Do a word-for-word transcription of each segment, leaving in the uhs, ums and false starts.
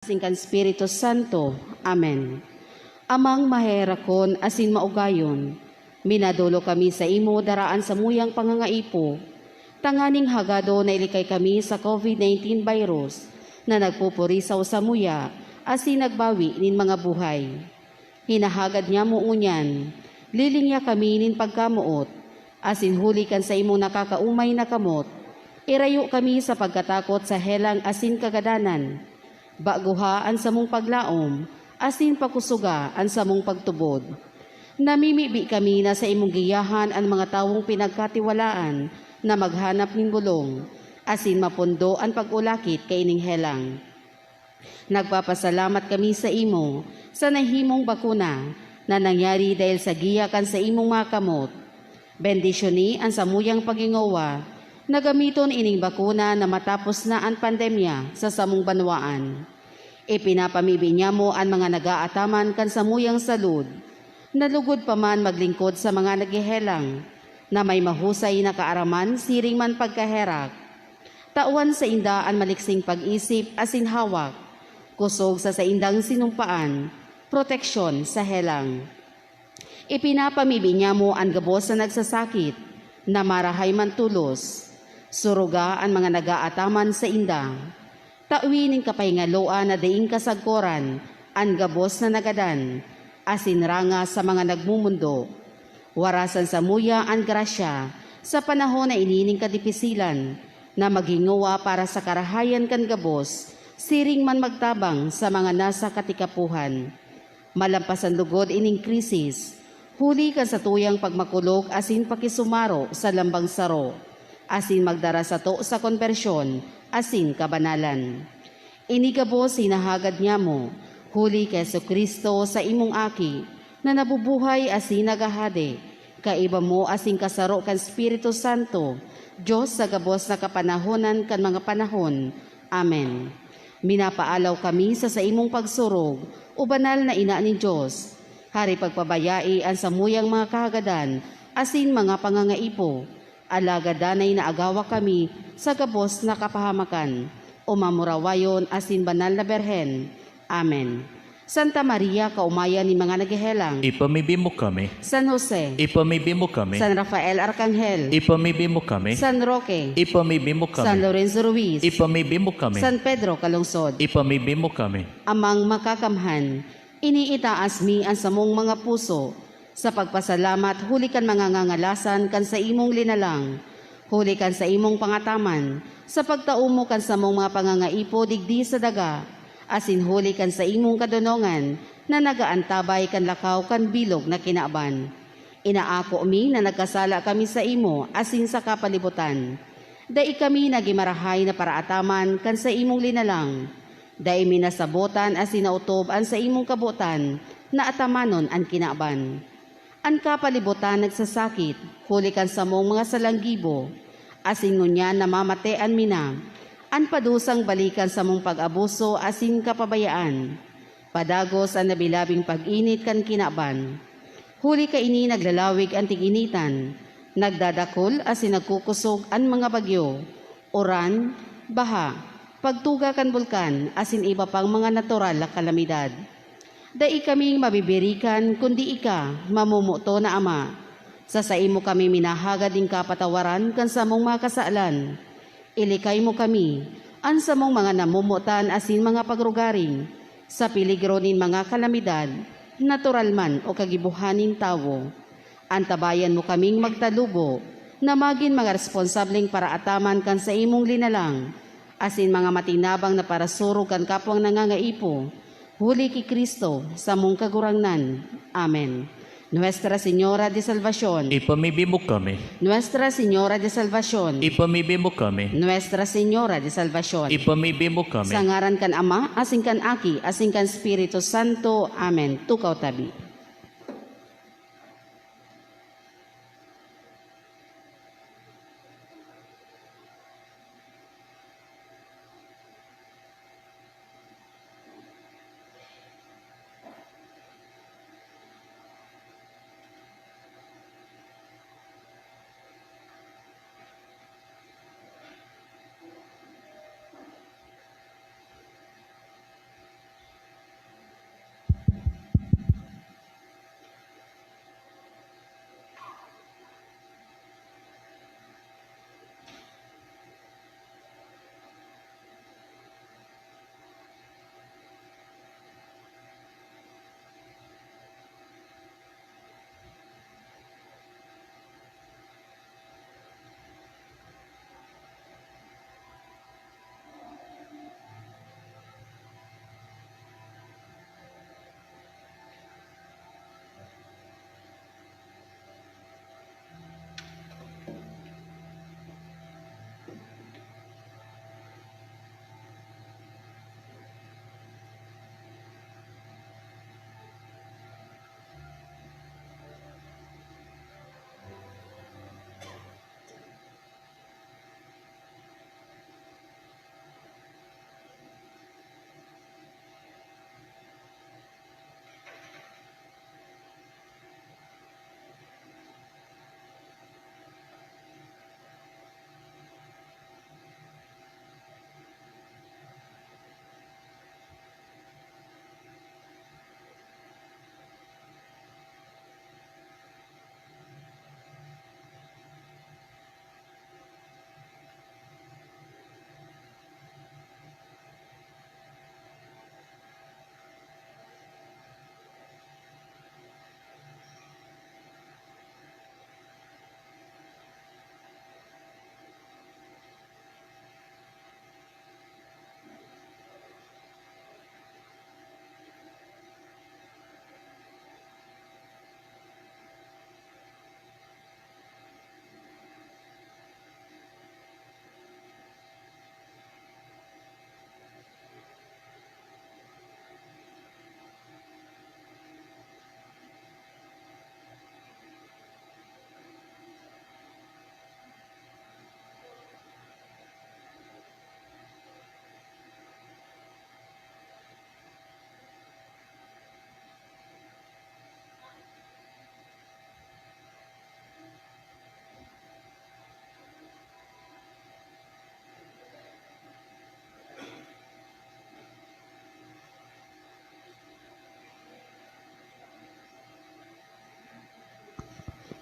asin kan Espiritu Santo. Amen. Amang maheherakon asin maugayon, minadolok kami saimo dara an samuyang pangangaipo, tanganing hagadon na ilikay kami sa COVID nineteen virus na nagpupurisaw samuya asin nagbawi nin mga buhay. Hinahagad niamo ngunyan, lilingya kami nin pagkamoot, asin huli kan saimong nakakaomay na kamot, irayo kami sa pagkatakot sa helang asin kagadanan. Bagoha an samong paglaom, asin pakosoga an samong pagtubod. Namimibi kami na saimong giyahan an mga tawong pinagkatiwalaan na maghanap nin bolong, asin mapundo an pag-ulakit kaining helang. Nagpapasalamat kami saimo sa nahimong bakuna na nangyari dahil sa giya kan saimong mga kamot. Bendisyoni an samuyang paghingowa na gamiton ining bakuna na matapos na an pandemya sa samong banwaan. Ipinapamibi niamo an mga nag-aataman kan samuyang salud, na lugod pa man maglingkod sa mga naghehelang, na may mahusay na kaaraman siring man pagkaherak. Tawan sainda an maliksing pag-isip asin hawak, kosog sa saindang sinumpaan, proteksyon sa helang. Ipinapamibi niamo an gabos na nagsasakit, na marahay man tolos. Suruga an mga nag-aataman sainda. Tawi nin kapahingaloan na daing kasagkoran an gabos na nagadan, asin ranga sa mga nagmomondo. Warasan samuya an grasya sa panahon na ini nin kadipisilan, na maghingowa para sa karahayan kan gabos, siring man magtabang sa mga nasa katikapohan. Malampasan lugod ining krisis, huli kan satuyang pagmakulog asin pakisumaro sa lambang saro, asin magdara sato sa konbersyon asin kabanalan. Ini gabos hinahagad niamo, huli ki Jesu-Cristo, saimong Aki, na nabubuhay asin naghahade, kaiba mo asin kasaro kan Espiritu Santo, Dios sa gabos na kapanahonan kan mga panahon. Amen. Minapaalaw kami sa saimong pagsurog, O Banal na Ina nin Dios. Hari pagpabayai an samuyang mga kahagadan asin mga pangangaipo, alagad danay na agawa kami sa gabos na kapahamakan, O Mamurawayon asin Banal na Birhen. Amen. Santa Maria, kaomayan nin mga naghehelang. Ipamibi mo kami. San Jose. Ipamibi mo kami. San Rafael Arkanghel. Ipamibi mo kami. San Roque. Ipamibi mo kami. San Lorenzo Ruiz. Ipamibi mo kami. San Pedro Calungsod. Ipamibi mo kami. Amang Makakamhan, iniitaas mi an samong mga puso sa pagpasalamat huli kan mga ngangalasan kan saimong linalang, huli kan saimong pangataman, sa pagtao mo kan samong mga pangangaipo digdi sa daga, asin huli kan saimong kadonongan na nag-aantabay kan lakaw kan bilog na kinaban. Inaako mi na nagkasala kami saimo asin sa kapalibotan. Dai kami nagin marahay na paraataman kan saimong linalang. Dai mi nasabotan asin naotob an saimong kabotan na atamanon an kinaban. An kapalibotan nagsasakit huli kan samong mga salang gibo, asin ngunyan namamatean mi na. An padusang balikan samong pag-abuso asin kapabayaan. Padagos an labi-labing pag-init kan kinaban. Huli kaini naglalawig an tig-initan, nagdadakul asin nagkukosog an mga bagyo, uran, baha, pagtuga kan bulkan asin iba pang mga natural na kalamidad. Dai kaming mabibirikan kundi ika, mamomoton na Ama. Sa saimo kami minahagad nin kapatawaran kan samong mga kasalan. Ilikay mo kami, an samong mga namomotan asin mga pagrugaring, sa peligro nin mga kalamidad, natural man o kagibohan nin tawo. Antabayan mo kaming magtalubo na magin mga responsableng paraataman kan saimong linalang, asin mga matinabang na parasurog kan kapwang nangangaipo, huli ki Cristo, samong Kagurangnan. Amen. Nuestra Señora de Salvacion. Ipamibi mo kami. Nuestra Señora de Salvacion. Ipamibi mo kami. Nuestra Señora de Salvacion. Ipamibi mo kami. Sa ngaran kan Ama, asin kan Aki, asin kan Espiritu Santo. Amen. Tukaw tabi.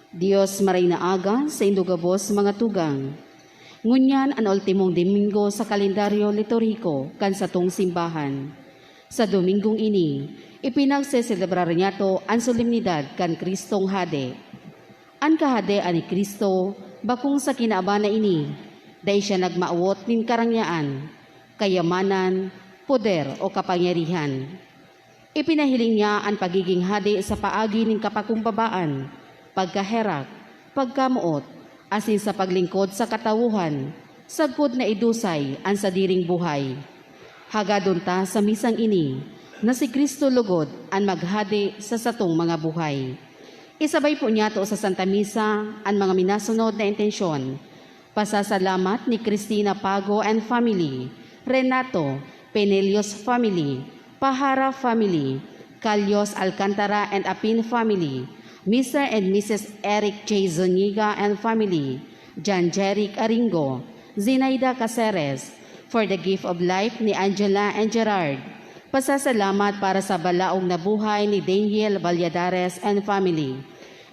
Dios, maray na aga, saindo gabos mga tugang. Ngunyan an ultimong Domingo sa kalendaryo liturhiko kan satong simbahan. Sa Domingong ini, ipinagseselebrar niyato an solemnidad kan Cristong Hade. An Kahadean ni Cristo bakong sa kinaban na ini, dai siya nagmawot nin karangyaan, kayamanan, poder o kapangyarihan. Ipinahiling niya an pagiging hade sa paagi nin kapakumbabaan, pagkaherak, pagkamoot, asin sa paglingkod sa katawohan, sagkod na idusay an sadiring buhay. Hagadon ta sa misang ini na si Cristo lugod an maghade sa satong mga buhay. Isabay po niyato sa Santa Misa an mga minasunod na intensyon. Pasasalamat ni Cristina Pago and family, Renato Penelios family, Pahara family, Calios Alcantara and Apin family, Mister and Missus Eric J Zuniga and family, John Jeric Aringo, Zinaida Caceres, for the gift of life ni Angela and Gerard. Pasasalamat para sa balaog na buhay ni Daniel Valladares and family.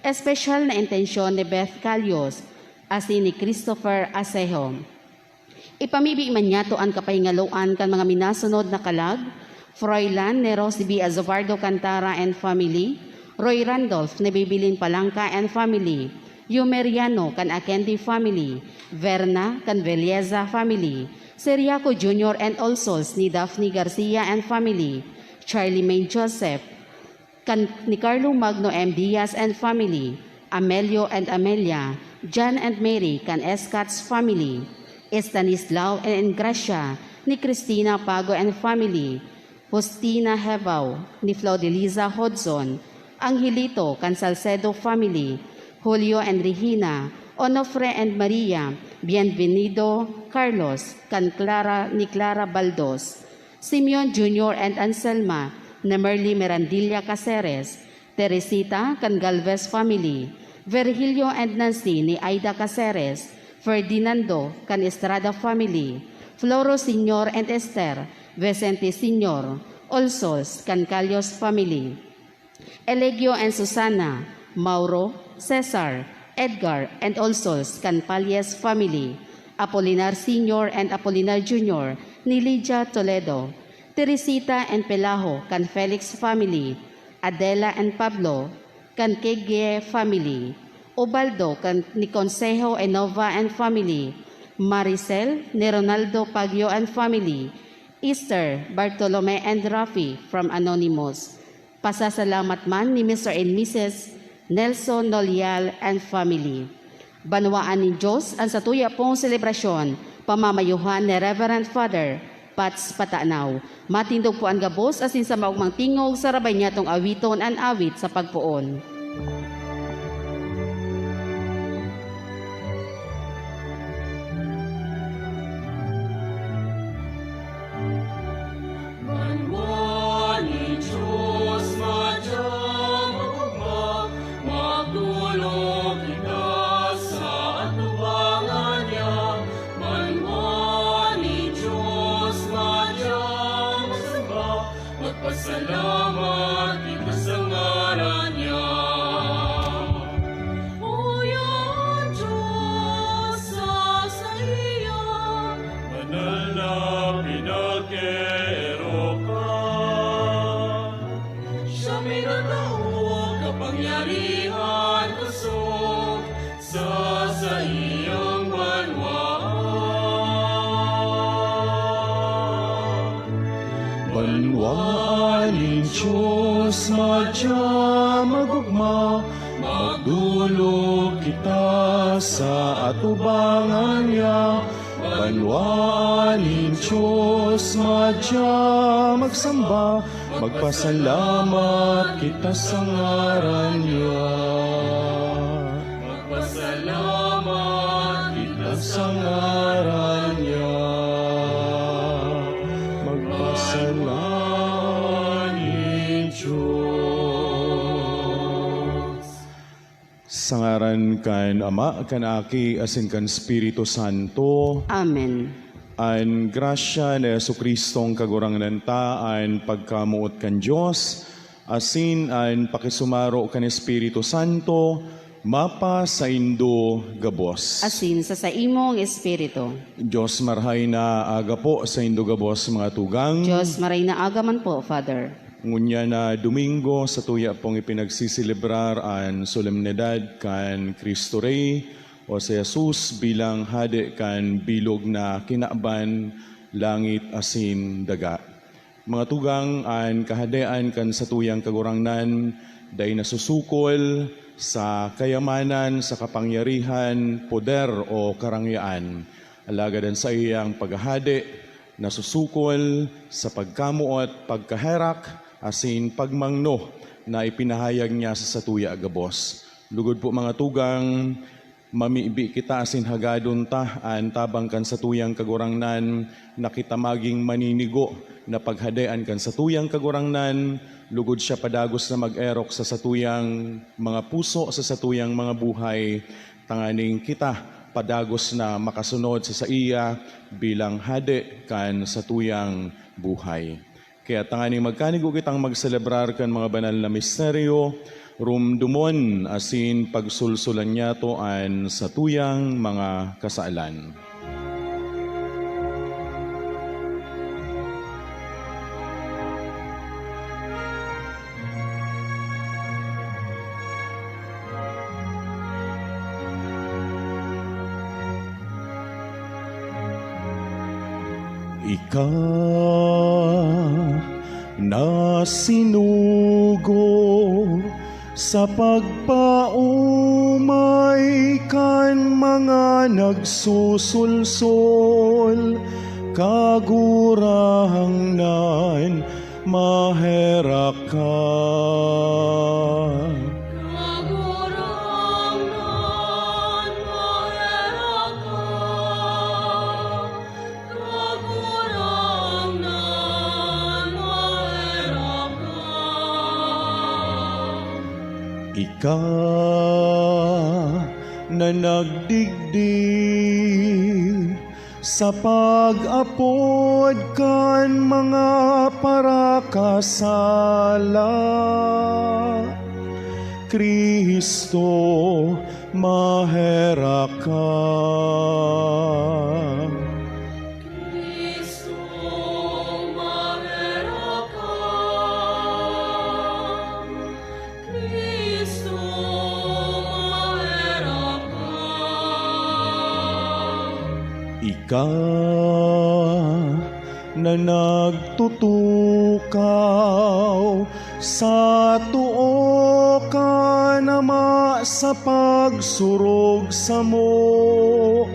Espesyal na intensyon ni Beth Calios asin ni Christopher Asejo. Ipamibi man niyato an kapahingaloan kan mga minasunod na kalag, Froilan ni Roseby Azubardo Cantara and family, Roy Randolph ni Bibilin Palangka and family, Yumeriano kan Akendi family, Verna kan Velieza family, Seriaco Junior and all souls ni Daphne Garcia and family, Charlemagne Joseph, kan ni Carlo Magno M Diaz and family, Amelio and Amelia, John and Mary kan Escats family, Estanislao and Engracia ni Cristina Pago and family, Justina Hebao ni Flodeliza Hodson, Angelito kan Salcedo family, Julio and Regina, Onofre and Maria, Bienvenido Carlos kan Clara ni Clara Baldos, Simeon Junior and Anselma ni Merly Mirandilla Caceres, Teresita kan Galvez family, Virgilio and Nancy ni Aida Caceres, Ferdinando kan Estrada family, Floro Senior and Esther, Vicente Senior, all souls kan Calios family. Eligio and Susana, Mauro, Cesar, Edgar, and all souls kan Palles family, Apolinar Senior and Apolinar Junior ni Lydia Toledo, Teresita and Pelaho kan Felix family, Adela and Pablo kan Kegie family, Ubaldo kan ni Consejo Enova and family, Maricel ni Ronaldo Pagyo and family, Easter, Bartolome and Rafi from Anonymous. Pasasalamat man ni Mister and Missus Nelson Nolial and family. Banwaan nin Diyos an satuya pong selebrasyon, pamamayohan ni Reverend Father Pats Patanaw. Matindog po an gabos asin sa maogmang tingog sarabay niyatong awiton an awit sa pagpoon. Banwa nin Diyos, madya, magugma, magdolok kita sa atubangan niya. Banwa nin Diyos, madya, magsamba, magpasalamat kita sa ngaran niya. Uya an Diyos sa saiya, banal na pinagkeerokan. Siya minatao kapangyarihan kosog sa saiyang banwaan. Banwaan nin Diyos madya magugma, magdolok kita sa atubangan niya. Banwaan nin Diyos madya magsamba, magpasalamat kita sa ngaran niya. Magpasalamat kita sa ngaran niya. Magpasalamat nin Diyos. Sa ngaran kan Ama, kan Aki, asin kan Espiritu Santo. Amen. An grasya ni Jesu-Cristong Kagurangnan ta, an pagkamoot kan Dios, asin an pakisumaro kan Espiritu Santo, Mapa saindo gabos. Asin sa saimong espiritu. Diyos marahay na aga po saindo gabos, mga tugang. Diyos marahay na aga man po, Father. Ngunyan na Domingo, satuya pong ipinagsiselebrar an solemnidad kan Cristo Rey, o si Jesus bilang Hade kan bilog na kinaban, langit asin daga. Mga tugang, an Kahadean kan satuyang Kagurangnan dai nasusukol sa kayamanan, sa kapangyarihan, poder o karangyaan. Alagad an saiyang paghahade nasusukol sa pagkamoot, pagkaherak, asin pagmangno na ipinahayag niya sa satuya gabos. Lugod po, mga tugang, mamibi kita asin hagadon ta an tabang kan satuyang Kagurangnan, na kita magin maninigo na paghadean kan satuyang Kagurangnan, lugod siya padagos na mag-erok sa satuyang mga puso, sa satuyang mga buhay, tanganing kita padagos na makasunod sa saiya bilang Hade kan satuyang buhay. Kaya tanganing magkanigo kitang magselebrar kan mga banal na misteryo, rumdomon asin pagsulsulan niyato an satuyang mga kasalan. Ika na sinugo sa pagpaomay kan mga nagsusulsol, Kagurangnan, maherak ka. Kagurangnan, maherak ka. Kagurangnan, maherak ka. Ika na nagdigdi sa pag-apod kan mga parakasala, Cristo, maherak ka. Cristo, maherak ka. Cristo, maherak ka. Ika na nagtutukaw sa too kan Ama sa pagsurog samo,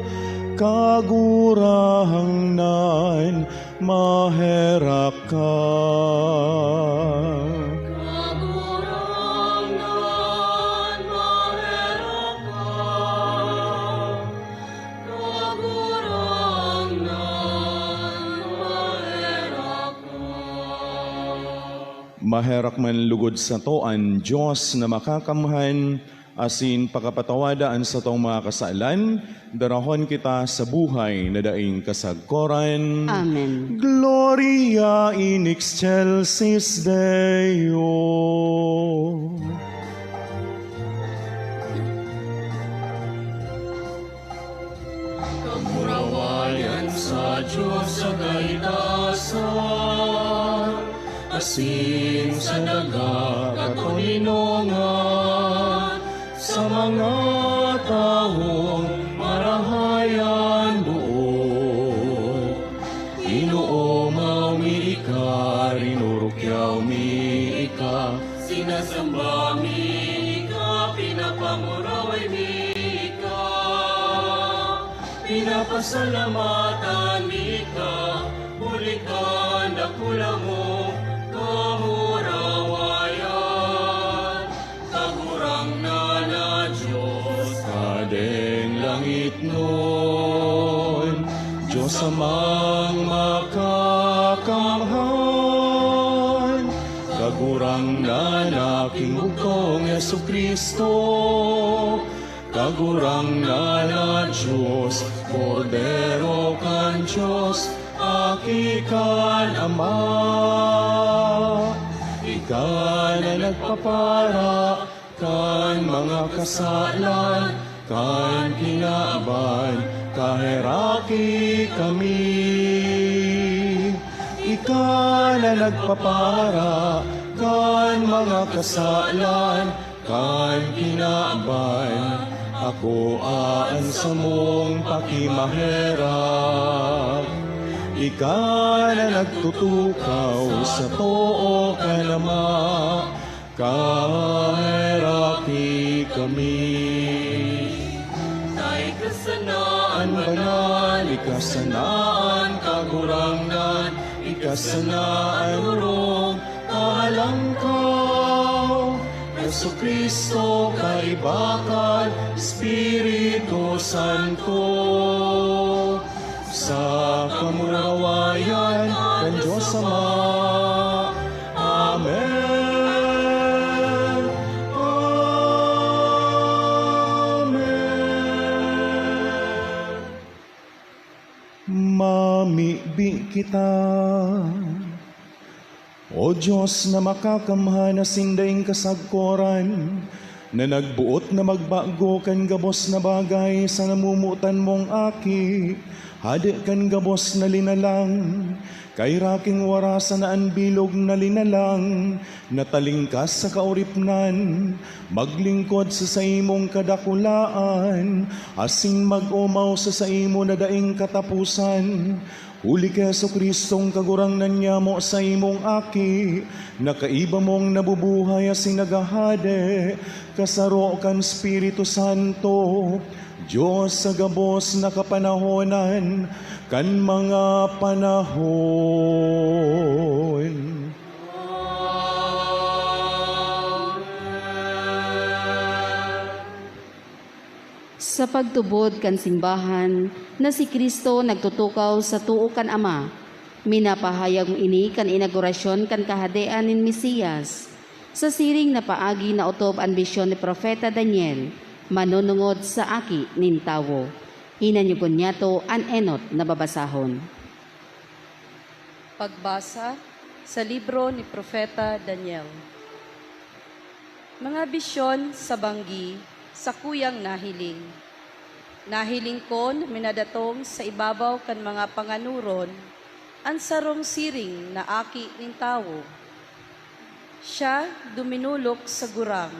Kagurangnan, maherak ka. Kagurangnan, maherak ka. Kagurangnan, maherak ka. Maherak man lugod sato an Dios na Makakamhan, asin pakapatawada an satong mga kasalan, darahon kita sa buhay na daing kasagkoran. Amen. Gloria in excelsis Deo. Kagurawayan sa Dios sa kaitaasan, asin sa daga katoninongan, sa mga tawong marahay an boot. Inoomaw mi ika, rinurukyaw mi ika, sinasamba mi ika, pinapanguraway mi ika. Pinapasalamatan mi ka, huli kan dakula mong kamurawayan. Kagurangnan na Dios, Hadeng langitnon, Dios Amang Makakamhan, Kagurangnan na King Bugtong Jesu-Cristo, Kagurangnan na Dios, Kordero kan Dios, Aki kan Ama. Ika na nagpapara Kan mga kasalan kan kinaban, kaheraki kami. Ika na nagpapara kan mga kasalan kan kinaban, akoa an samong pakimaherak. Ika na nagtutukaw sa too kan Ama, kaheraki kami. Ika sana an banal, ika sana an kagurangnan, ika sana an orog, kalangkaw. Jesu-Cristo, kaiba kan Espiritu Santo, sa kamurawayan kan Dios Ama. Amen. Amen. Mamibi kita. O Dios na makakamhan asin daing kasagkoran, na nagboot na magbago kan gabos na bagay sa namomotan mong Aki, hade kan gabos na linalang, kairaking warasan na an bilog na linalang, na talingkas sa kaoripnan, maglingkod sa saimong kadakulaan, asin mag-omaw sa saimo na daing kataposan. Huli ki Jesu-Cristong Kagurangnan nyamo, saimong Aki, na kaiba mong nabubuhay asin naghahade, kasaro kan Espiritu Santo, Dios sa gabos na kapanahonan kan mga panahon. Sa pagtubod kan simbahan na si Cristo nagtutukaw sa too kan Ama, minapahayag mo ini kan inaugurasyon kan Kahadean nin Mesias. Sa siring na paagi naotob an bisyon ni Propeta Daniel, manunungod sa Aki nin Tawo. Inanyugon niyato an enot na babasahon. Pagbasa sa libro ni Propeta Daniel. Mga bisyon sa banggi, sakuyang nahiling. Nahiling ko na minadatong sa ibabaw kan mga panganoron an sarong siring na aki nin tawo. Siya duminolok sa gurang,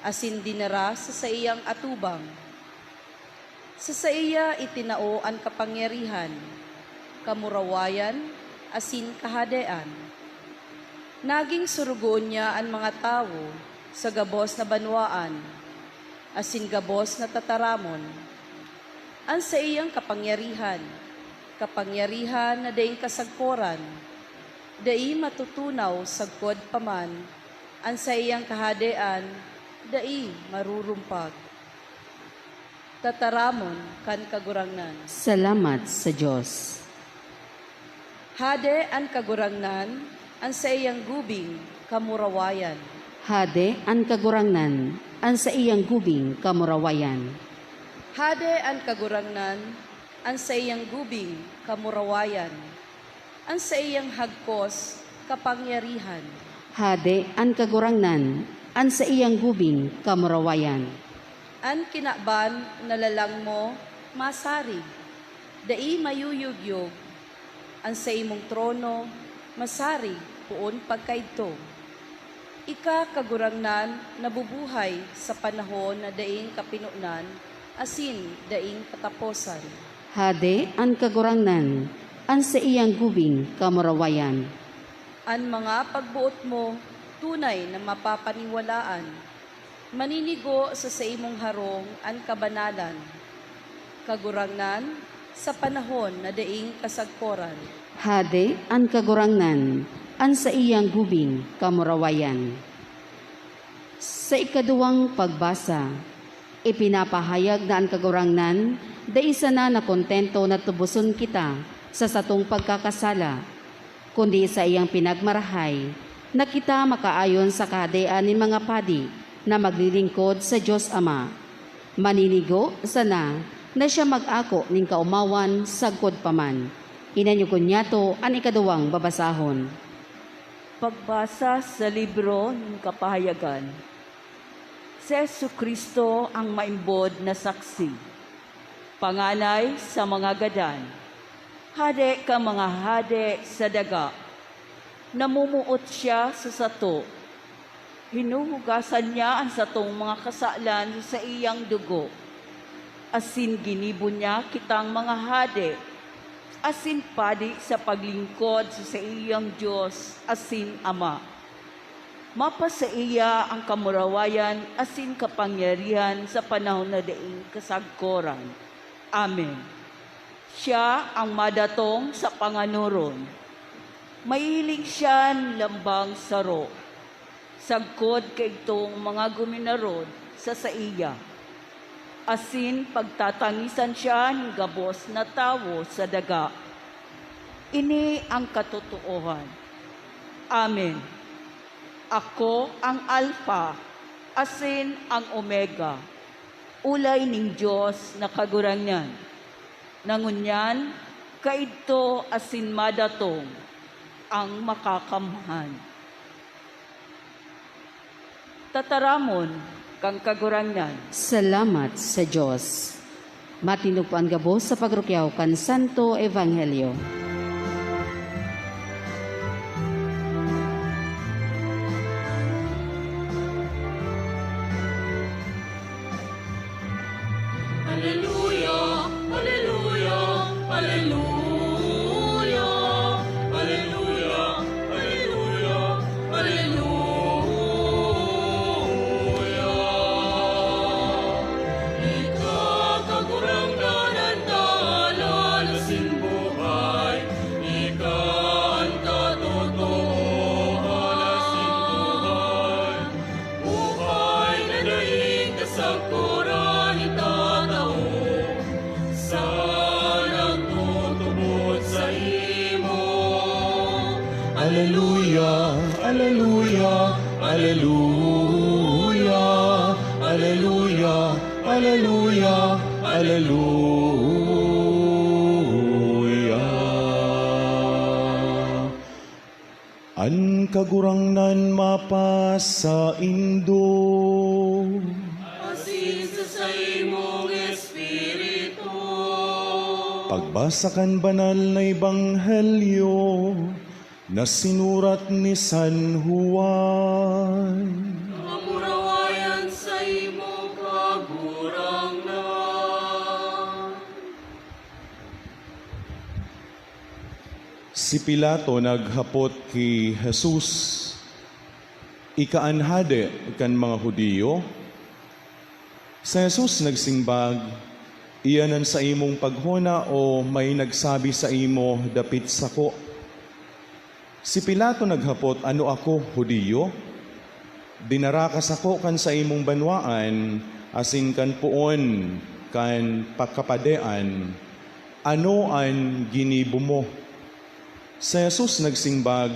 asin dinara sa saiyang atubang. Sa saiya itinao an kapangyarihan, kamurawayan, asin kahadean. Naging sorogoon niya an mga tawo sa gabos na banwaan asin gabos na tataramon. An saiyang kapangyarihan, kapangyarihan na daing kasagkoran, dai matutunaw sagkod pa man; an saiyang kahadean dai marurumpag. Tataramon kan Kagurangnan. Salamat sa Dios. Hade an Kagurangnan, an saiyang gubing kamurawayan. Hade an Kagurangnan, an saiyang gubing kamurawayan. Hade an Kagurangnan, an saiyang gubing kamurawayan. An saiyang hagkos kapangyarihan. Hade an Kagurangnan, an saiyang gubing kamurawayan. An kinaban na lalang mo masarig, dai mayuyugyog; an saimong trono masarig poon pagkaidto. Ika, Kagurangnan, nabubuhay sa panahon na daing kapinonan asin daing kataposan. Hade an Kagurangnan, an saiyang gubing kamurawayan. An mga pagboot mo tunay na mapapaniwalaan; maninigo sa saimong harong an kabanalan. Kagurangnan, sa panahon na daing kasagkoran. Hade an Kagurangnan, an saiyang gubing kamurawayan. Sa ikaduwang pagbasa, ipinapahayag na an Kagurangnan dai sana nakontento na tuboson kita sa satong pagkakasala, kundi saiyang pinagmarahay na kita makaayon sa kahadean nin mga padi na maglilingkod sa Dios Ama. Maninigo sana na siya mag-ako nin kaomawan sagkod pa man. Inanyugon niyato an ikaduwang babasahon. Pagbasa sa libro nin Kapahayagan. Si Jesu-Cristo ang maimbod na saksi, panganay sa mga gadan, Hade kan mga hade sa daga. Namumuot siya sa sato. Hinuhugasan niya an satong mga kasalan sa saiyang dugo, asin ginibo niya kitang mga hade asin padi sa paglingkod sa saiyang Dios asin Ama. Mapasaiya an kamurawayan asin kapangyarihan sa panahon na daing kasagkoran. Amen. Siya ang madatong sa panganoron. Mahihiling siya nin lambang saro, sagkod kaidtong mga guminarod sa saiya, asin pagtatangisan siya nin gabos na tawo sa daga. Ini ang katotoohan. Amen. Ako ang Alfa asin ang Omega, olay nin Dios na Kagurangnan, na ngunyan, kaidto asin madatong, ang Makakamhan. Tataramon kan Kagurangnan. Salamat sa Dios. Matindog po an gabos sa pagrukyaw kan Santo Ebanghelyo. Aleluya, aleluya, aleluya, aleluya, aleluya, aleluya. Ika, Kagurangnan, an dalan asin buhay. Ika an katotoohan asin buhay. Buhay na daing kasagkoran itatao sa nagtutubod saimo. Aleluya, aleluya, aleluya, aleluya, aleluya, aleluya. An Kagurangnan mapasaindo. Asin sa saimong espiritu. Pagbasa kan Banal na Ebanghelyo na sinurat ni San Juan. Kamurawayan saimo, Kagurangnan. Si Pilato naghapot ki Jesus, "Ika an hade kan mga Judio?" Si Jesus nagsimbag, "Iyan an saimong paghona o may nagsabi saimo dapit sako?" Si Pilato naghapot, "Ano ako, Judio? Dinara ka sako kan saimong banwaan asin kan poon kan pagkapadean. Ano an ginibo mo?" Si Jesus nagsimbag,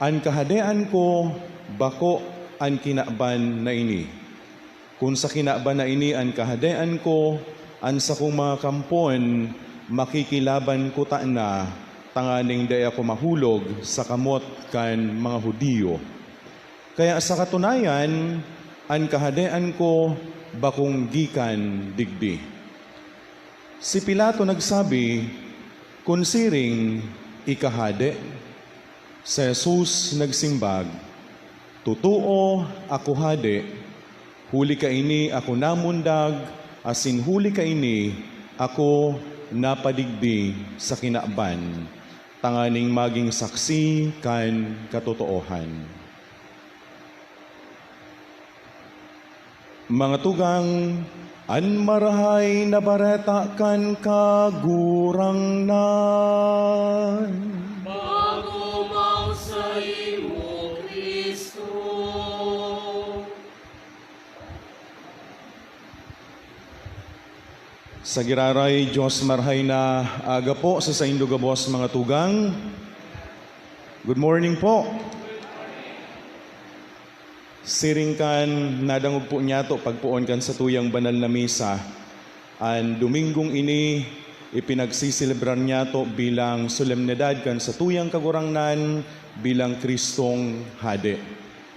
"An kahadean ko bako an kinaban na ini. Kun sa kinaban na ini an kahadean ko, an sakong mga kampon makikilaban kutana tanganing dai ako mahulog sa kamot kan mga Judio. Kaya sa katunayan, an kahadean ko bakong gikan digdi." Si Pilato nagsabi, "Kun siring, ika hade?" Si Jesus nagsimbag, "Totoo, ako hade. Huli kaini ako namundag, asin huli kaini ako napadigdi sa kinaban, tanganing magin saksi kan katotoohan." Mga tugang, an Marahay na Bareta kan Kagurangnan. Pagomang saimo, Cristo. Sa giraray, Dios Marahay na Aga po sa saindo gabos, mga tugang. Good morning po. Siring kan nadangog po niyato pagpoon kan satuyang banal na misa, an Domingong ini ipinagseselebrar niyato bilang solemnidad kan satuyang Kagurangnan bilang Cristong Hade.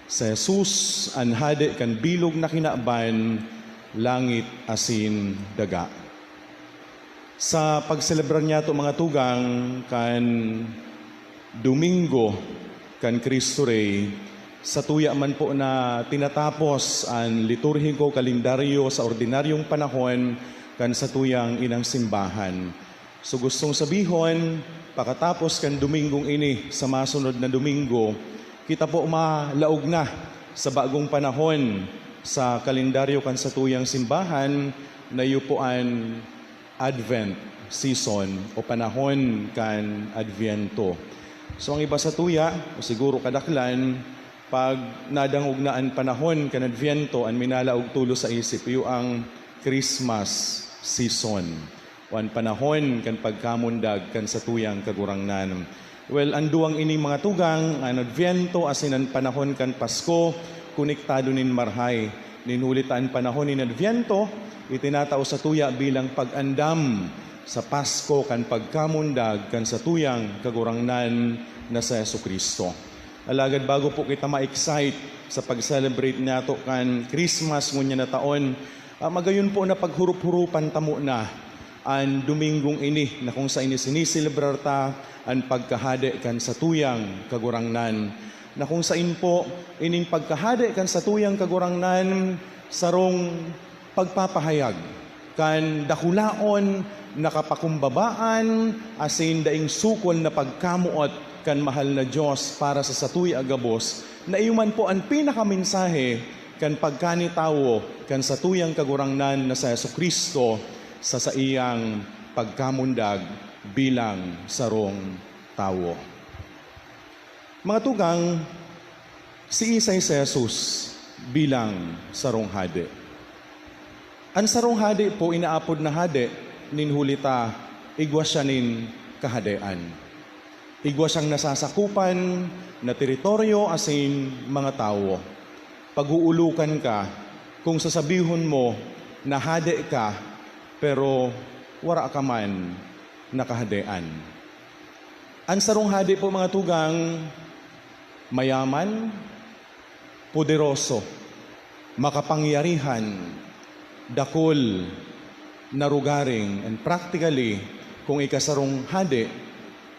Si Jesus an Hade kan bilog na kinaban, langit asin daga. Sa pagselebrar niyato, mga tugang, kan Domingo kan Cristo Rey, satuya man po na tinatapos an liturhiko kalendaryo sa ordinaryong panahon kan satuyang inang simbahan. So, gustong sabihon, pakatapos kan Domingong ini, sa masunod na Domingo, kita po malaog na sa bagong panahon sa kalendaryo kan satuyang simbahan, na iyo po an Advent season o panahon kan Adviento. So, ang iba satuya, o siguro kadaklan, pag nadangog na an panahon kan Adviento, an minalaog tolos sa isip, iyo ang Christmas season, o an panahon kan pagkamundag kan satuyang Kagurangnan. Well, an duwang ini, mga tugang, an Adviento asin an panahon kan Pasko, konektado nin marhay. Nin huli ta an panahon nin Adviento, itinatao satuya bilang pag-andam sa Pasko kan pagkamundag kan satuyang Kagurangnan na si Jesu-Cristo. Alagad bago po kita ma-excite sa pag-celebrate nato kan Christmas ngunyan na taon, ah, magayon po na paghurup-hurupan ta muna an Dominggong ini na kung saen siniselebrar ta an pagkahade kan satuyang Kagurangnan, na kung saen po ining pagkahade kan satuyang Kagurangnan sarong pagpapahayag kan dakulaon na kapakumbabaan asin daing sukol na pagkamoot kan mahal na Dios para sa satuya gabos, na iyo man po an pinakamensahe kan pagkanitawo kan satuyang Kagurangnan na si Jesu-Cristo sa saiyang pagkamundag bilang sarong tawo. Mga tugang, siisay si Jesus bilang sarong hade? An sarong hade po inaapod na hade nin huli ta igwa siya nin kahadean. Igwa siyang nasasakupan na teritoryo asin mga tawo. Pag-uulokan ka kung sasabihon mo na hade ka, pero wara ka man na kahadean. An sarong hade po, mga tugang, mayaman, poderoso, makapangyarihan, dakul, narugaring, and practically, kung ika sarong hade,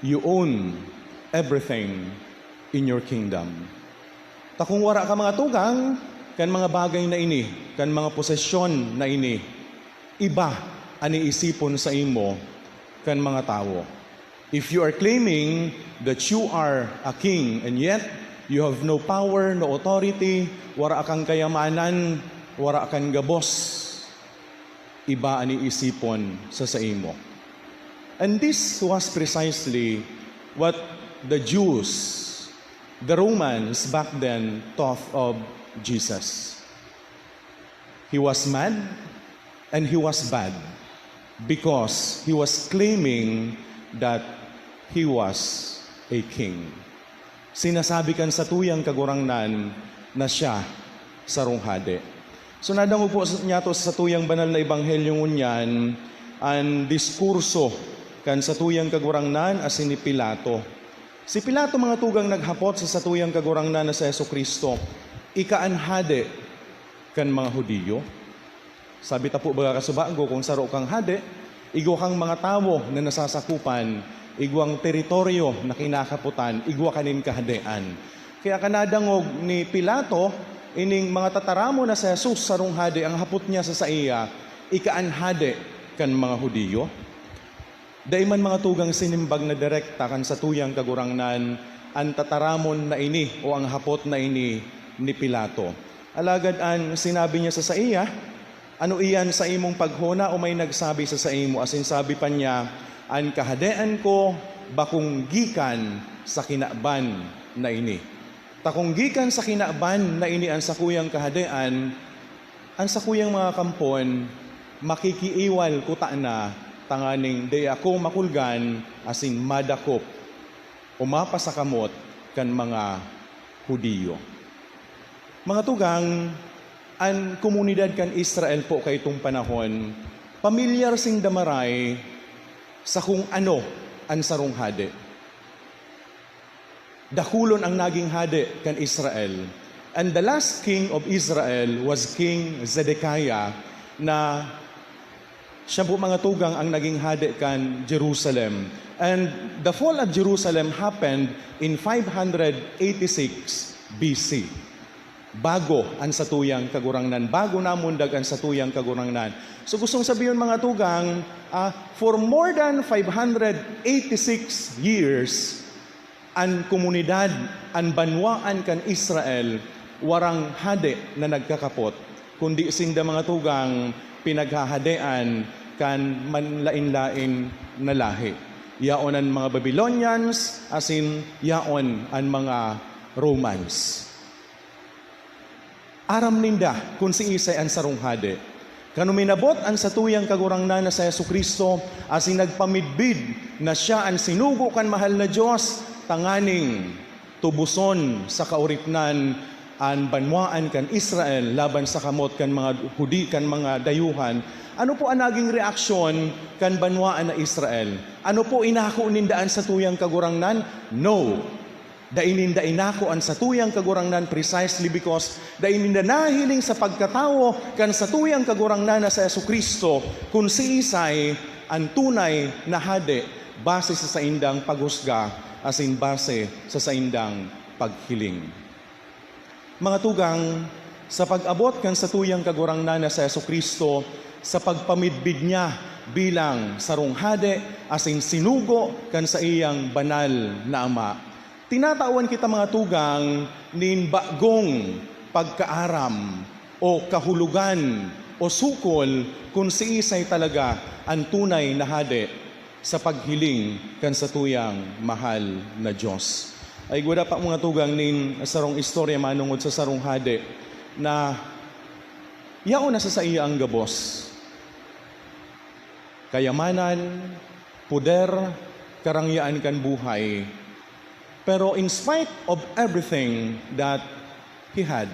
you own everything in your kingdom. Ta kung wara ka, mga tugang, kan mga bagay na ini, kan mga posesyon na ini, iba an iisipon saimo kan mga tawo. If you are claiming that you are a king and yet you have no power, no authority, wara kang kayamanan, wara kang gabos, iba an iisipon sa saimo. And this was precisely what the Jews, the Romans back then thought of Jesus. He was mad and he was bad because he was claiming that he was a king. Sinasabi kan satuyang Kagurangnan na siya sarong hade. So, nadangog po niyato sa satuyang banal na ebanghelyo ngunyan an diskurso kan satuyang Kagurangnan asin ni Pilato. Si Pilato, mga tugang, naghapot sa satuyang Kagurangnan na si Jesu-Cristo, "Ika an hade kan mga Judio?" Sabi ta po, baga kasubago, kung saro kang hade, igwa kang mga tawo na nasasakupan, igwang teritoryo na kinakapotan, igwa ka nin kahadean. Kaya kan nadangog ni Pilato ining mga tataramon na si Jesus sarong hade, ang hapot niya sa saiya, "Ika an hade kan mga Judio?" Dai man, mga tugang, sinimbag na direkta kan satuyang Kagurangnan an tataramon na ini o ang hapot na ini ni Pilato. Alagad an sinabi niya sa saiya, "Ano iyan sa imong paghona o may nagsabi sa saimo?" Asin sabi pa niya, "An kahadean ko bakong gikan sa kinaban na ini." Ta kung gikan sa kinaban na ini an sakuyang kahadean, an sakuyang mga kampon makikiiwal kutana tanganing dai ako makulgan asin madakop o mapasakamot kan mga Judio. Mga tugang, an komunidad kan Israel po kaitong panahon, pamilyar sinda maray sa kung ano an sarong hade. Dakulon ang naging hade kan Israel, And the last king of Israel was King Zedekiah, na siya po, mga tugang, ang naging hade kan Jerusalem. And the fall of Jerusalem happened in five hundred eighty-six B C. Bago an satuyang Kagurangnan, bago namundag an satuyang Kagurangnan. So, gustong sabihon, mga tugang, ah, for more than five hundred eighty-six years, an komunidad, an banwaan kan Israel, warang hade na nagkakapot, kundi sinda, mga tugang, pinaghahadean kan manlaen-laen na lahi. Yaon an mga Babylonians, asin yaon an mga Romans. Aram ninda kun siisay an sarong hade. Kan uminabot an satuyang Kagurangnan na si Jesu-Cristo, asin nagpamidbid na siya an sinugo kan mahal na Dios, tanganing tuboson sa kaoripnan an banwaan kan Israel laban sa kamot kan mga Hudi-, kan mga dayuhan. Ano po an naging reaksyon kan banwaan na Israel? Ano po, inako ninda an satuyang Kagurangnan? No. Dai ninda inako an satuyang Kagurangnan precisely because dai ninda nahiling sa pagkatawo kan satuyang Kagurangnan na si Jesu-Cristo kun siisay an tunay na hade base sa saindang paghusga asin base sa saindang paghiling. Mga tugang, sa pag-abot kan satuyang Kagurangnan na si Jesu-Cristo, sa pagpamidbid niya bilang sarong hade asin sinugo kan saiyang banal na Ama, tinatawan kita, mga tugang, nin bagong pagkaaram o kahulogan o sukol kun siisay talaga an tunay na hade sa paghiling kan satuyang mahal na Dios. Ay, igwa pa, mga tugang, nin sarong istorya manongod sa sarong hade na yaon na sa saiya ang gabos. Kayamanan, poder, karangyaan kan buhay. Pero in spite of everything that he had,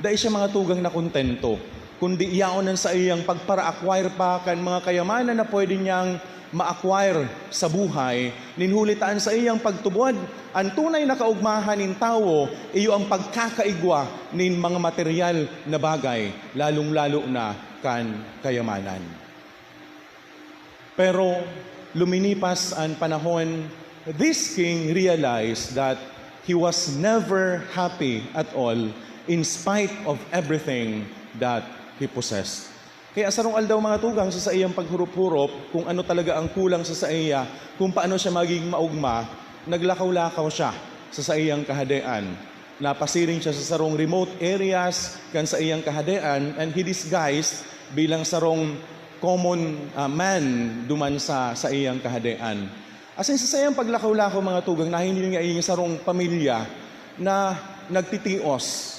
dai siya, mga tugang, nakontento, kundi yaon an saiyang pagpara-acquire pa kan mga kayamanan na pwede niyang ma-acquire sa buhay, nin huli ta an saiyang pagtubod, an tunay na kaogmahan nin tawo, iyo ang pagkakaigwa nin mga materyal na bagay, lalong-lalo na kan kayamanan. Pero luminipas an panahon, this king realized that he was never happy at all in spite of everything that he possessed. Kaya sarong aldaw, mga tugang, sa saiyang paghurup-hurup kung ano talaga ang kulang sa saiya, kung paano siya maging maogma, naglakaw-lakaw siya sa saiyang kahadean. Napasiring siya sa sarong remote areas kan saiyang kahadean, and he disguised bilang sarong common, ah, man duman sa saiyang kahadean. Asin sa saiyang paglakaw-lakaw, mga tugang, nahiling niya sarong pamilya na nagtitios.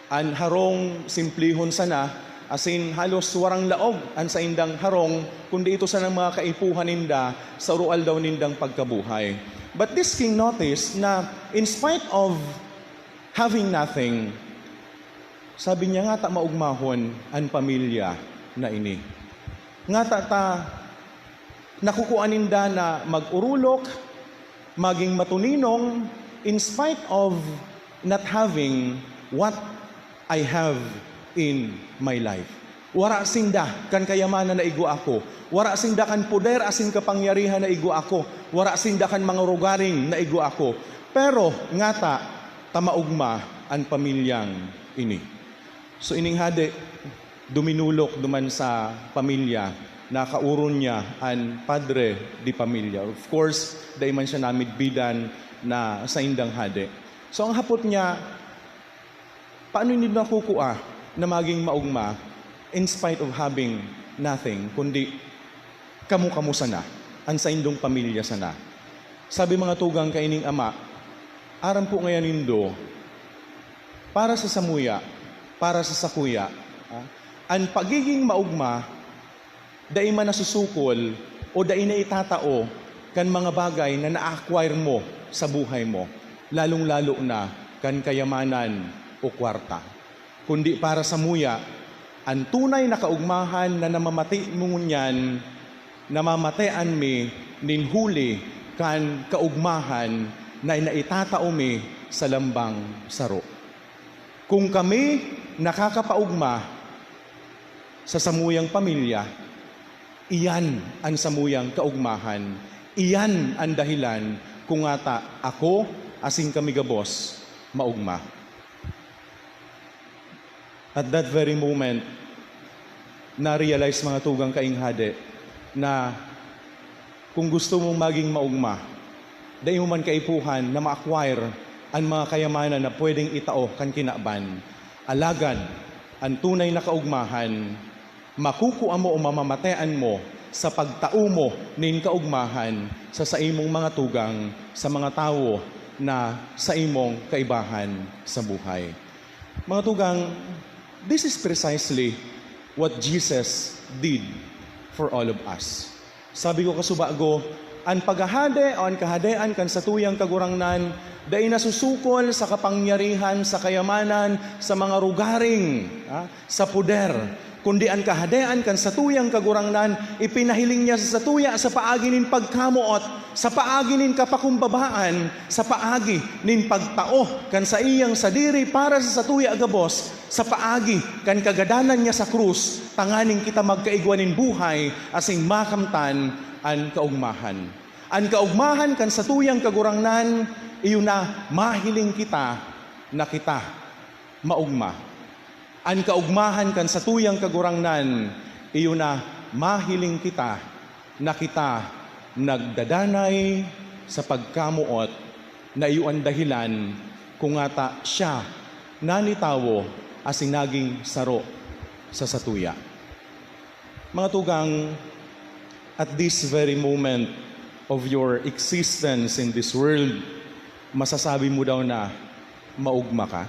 An harong simplihon sana, asin halos warang laog an saindang harong, kundi ito sanang mga kaipuhan ninda sa aroaldaw nindang pagkabuhay. But this king noticed na in spite of having nothing, sabi niya, "Ngata maogmahon an pamilya na ini. Ngata ta nakukua ninda na mag-orolok, magin matuninong, in spite of not having what I have in my life." Wara sinda kan kayamanan na igwa ako. Wara sinda kan poder asin kapangyarihan na igwa ako. Wara sinda kan mga rogaring na igwa ako. Pero, ngata, ta maogma an pamilyang ini. So, ining hade, duminulok duman sa pamilya, nakaoron niya an padre de pamilya. Of course, dai man siya namidbidan na saindang hade. So, ang hapot niya, paano nindo nakukua na magin maogma in spite of having nothing, kundi kamo-kamo sana, an saindong pamilya sana? Sabi, mga tugang, kaining ama, "Aram po ngayan nindo, para sa samuya, para sa sakuya, ah, an pagiging maogma dai man nasusukol o dai naitatao kan mga bagay na na-acquire mo sa buhay mo, lalong-lalo na kan kayamanan o kwarta. Kundi para samuya, an tunay na kaogmahan na namamati mo ngunyan, namamatean mi nin huli kan kaogmahan na naitatao mi sa lambang saro." Kung kami nakakapaogma sa samuyang pamilya, iyan an samuyang kaogmahan. Iyan an dahilan kung ngata ako asin kami gabos maogma. At that very moment, na-realize, mga tugang, kaing hade, na kung gusto mong maging maogma, dai mo man kaipuhan na ma-acquire an mga kayamanan na pwedeng itao kan kinaban. Alagad, an tunay na kaogmahan, makukua mo o mamamatean mo sa pagtao mo nin kaogmahan sa saimong mga tugang, sa mga tawo na saimong kaibahan sa buhay. Mga tugang, this is precisely what Jesus did for all of us. Sabi ko kasubago, an paghahade o an kahadean kan satuyang Kagurangnan dai nasusukol sa kapangyarihan, sa kayamanan, sa mga rugaring, ah, sa poder, kundi an kahadean kan satuyang Kagurangnan ipinahiling niya sa satuya sa paagi nin pagkamoot, sa paagi nin kapakumbabaan, sa paagi nin pagtao kan saiyang sadiri para sa satuya gabos, sa paagi kan kagadanan niya sa krus, tanganing kita magkaigwa nin buhay asin makamtan an kaogmahan. An kaogmahan kan satuyang Kagurangnan, iyo na mahiling kita na kita maogma. An kaogmahan kan satuyang Kagurangnan, iyo na mahiling kita na kita nagdadanay sa pagkamoot, na iyo an dahilan kung ngata siya nanitawo asin naging saro sa satuya. Mga tugang, at this very moment of your existence in this world, masasabi mo daw na maogma ka?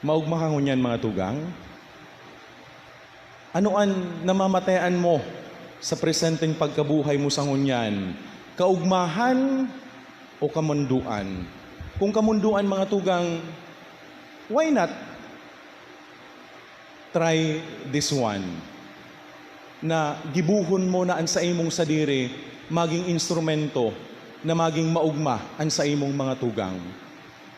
Maogma ka ngunyan, mga tugang? Ano an namamatean mo sa presenteng pagkabuhay mo sa ngunyan? Kaogmahan o kamundoan? Kung kamundoan, mga tugang, why not try this one, na gibohon mo na an saimong sadiri magin instrumento na magin maogma an saimong mga tugang.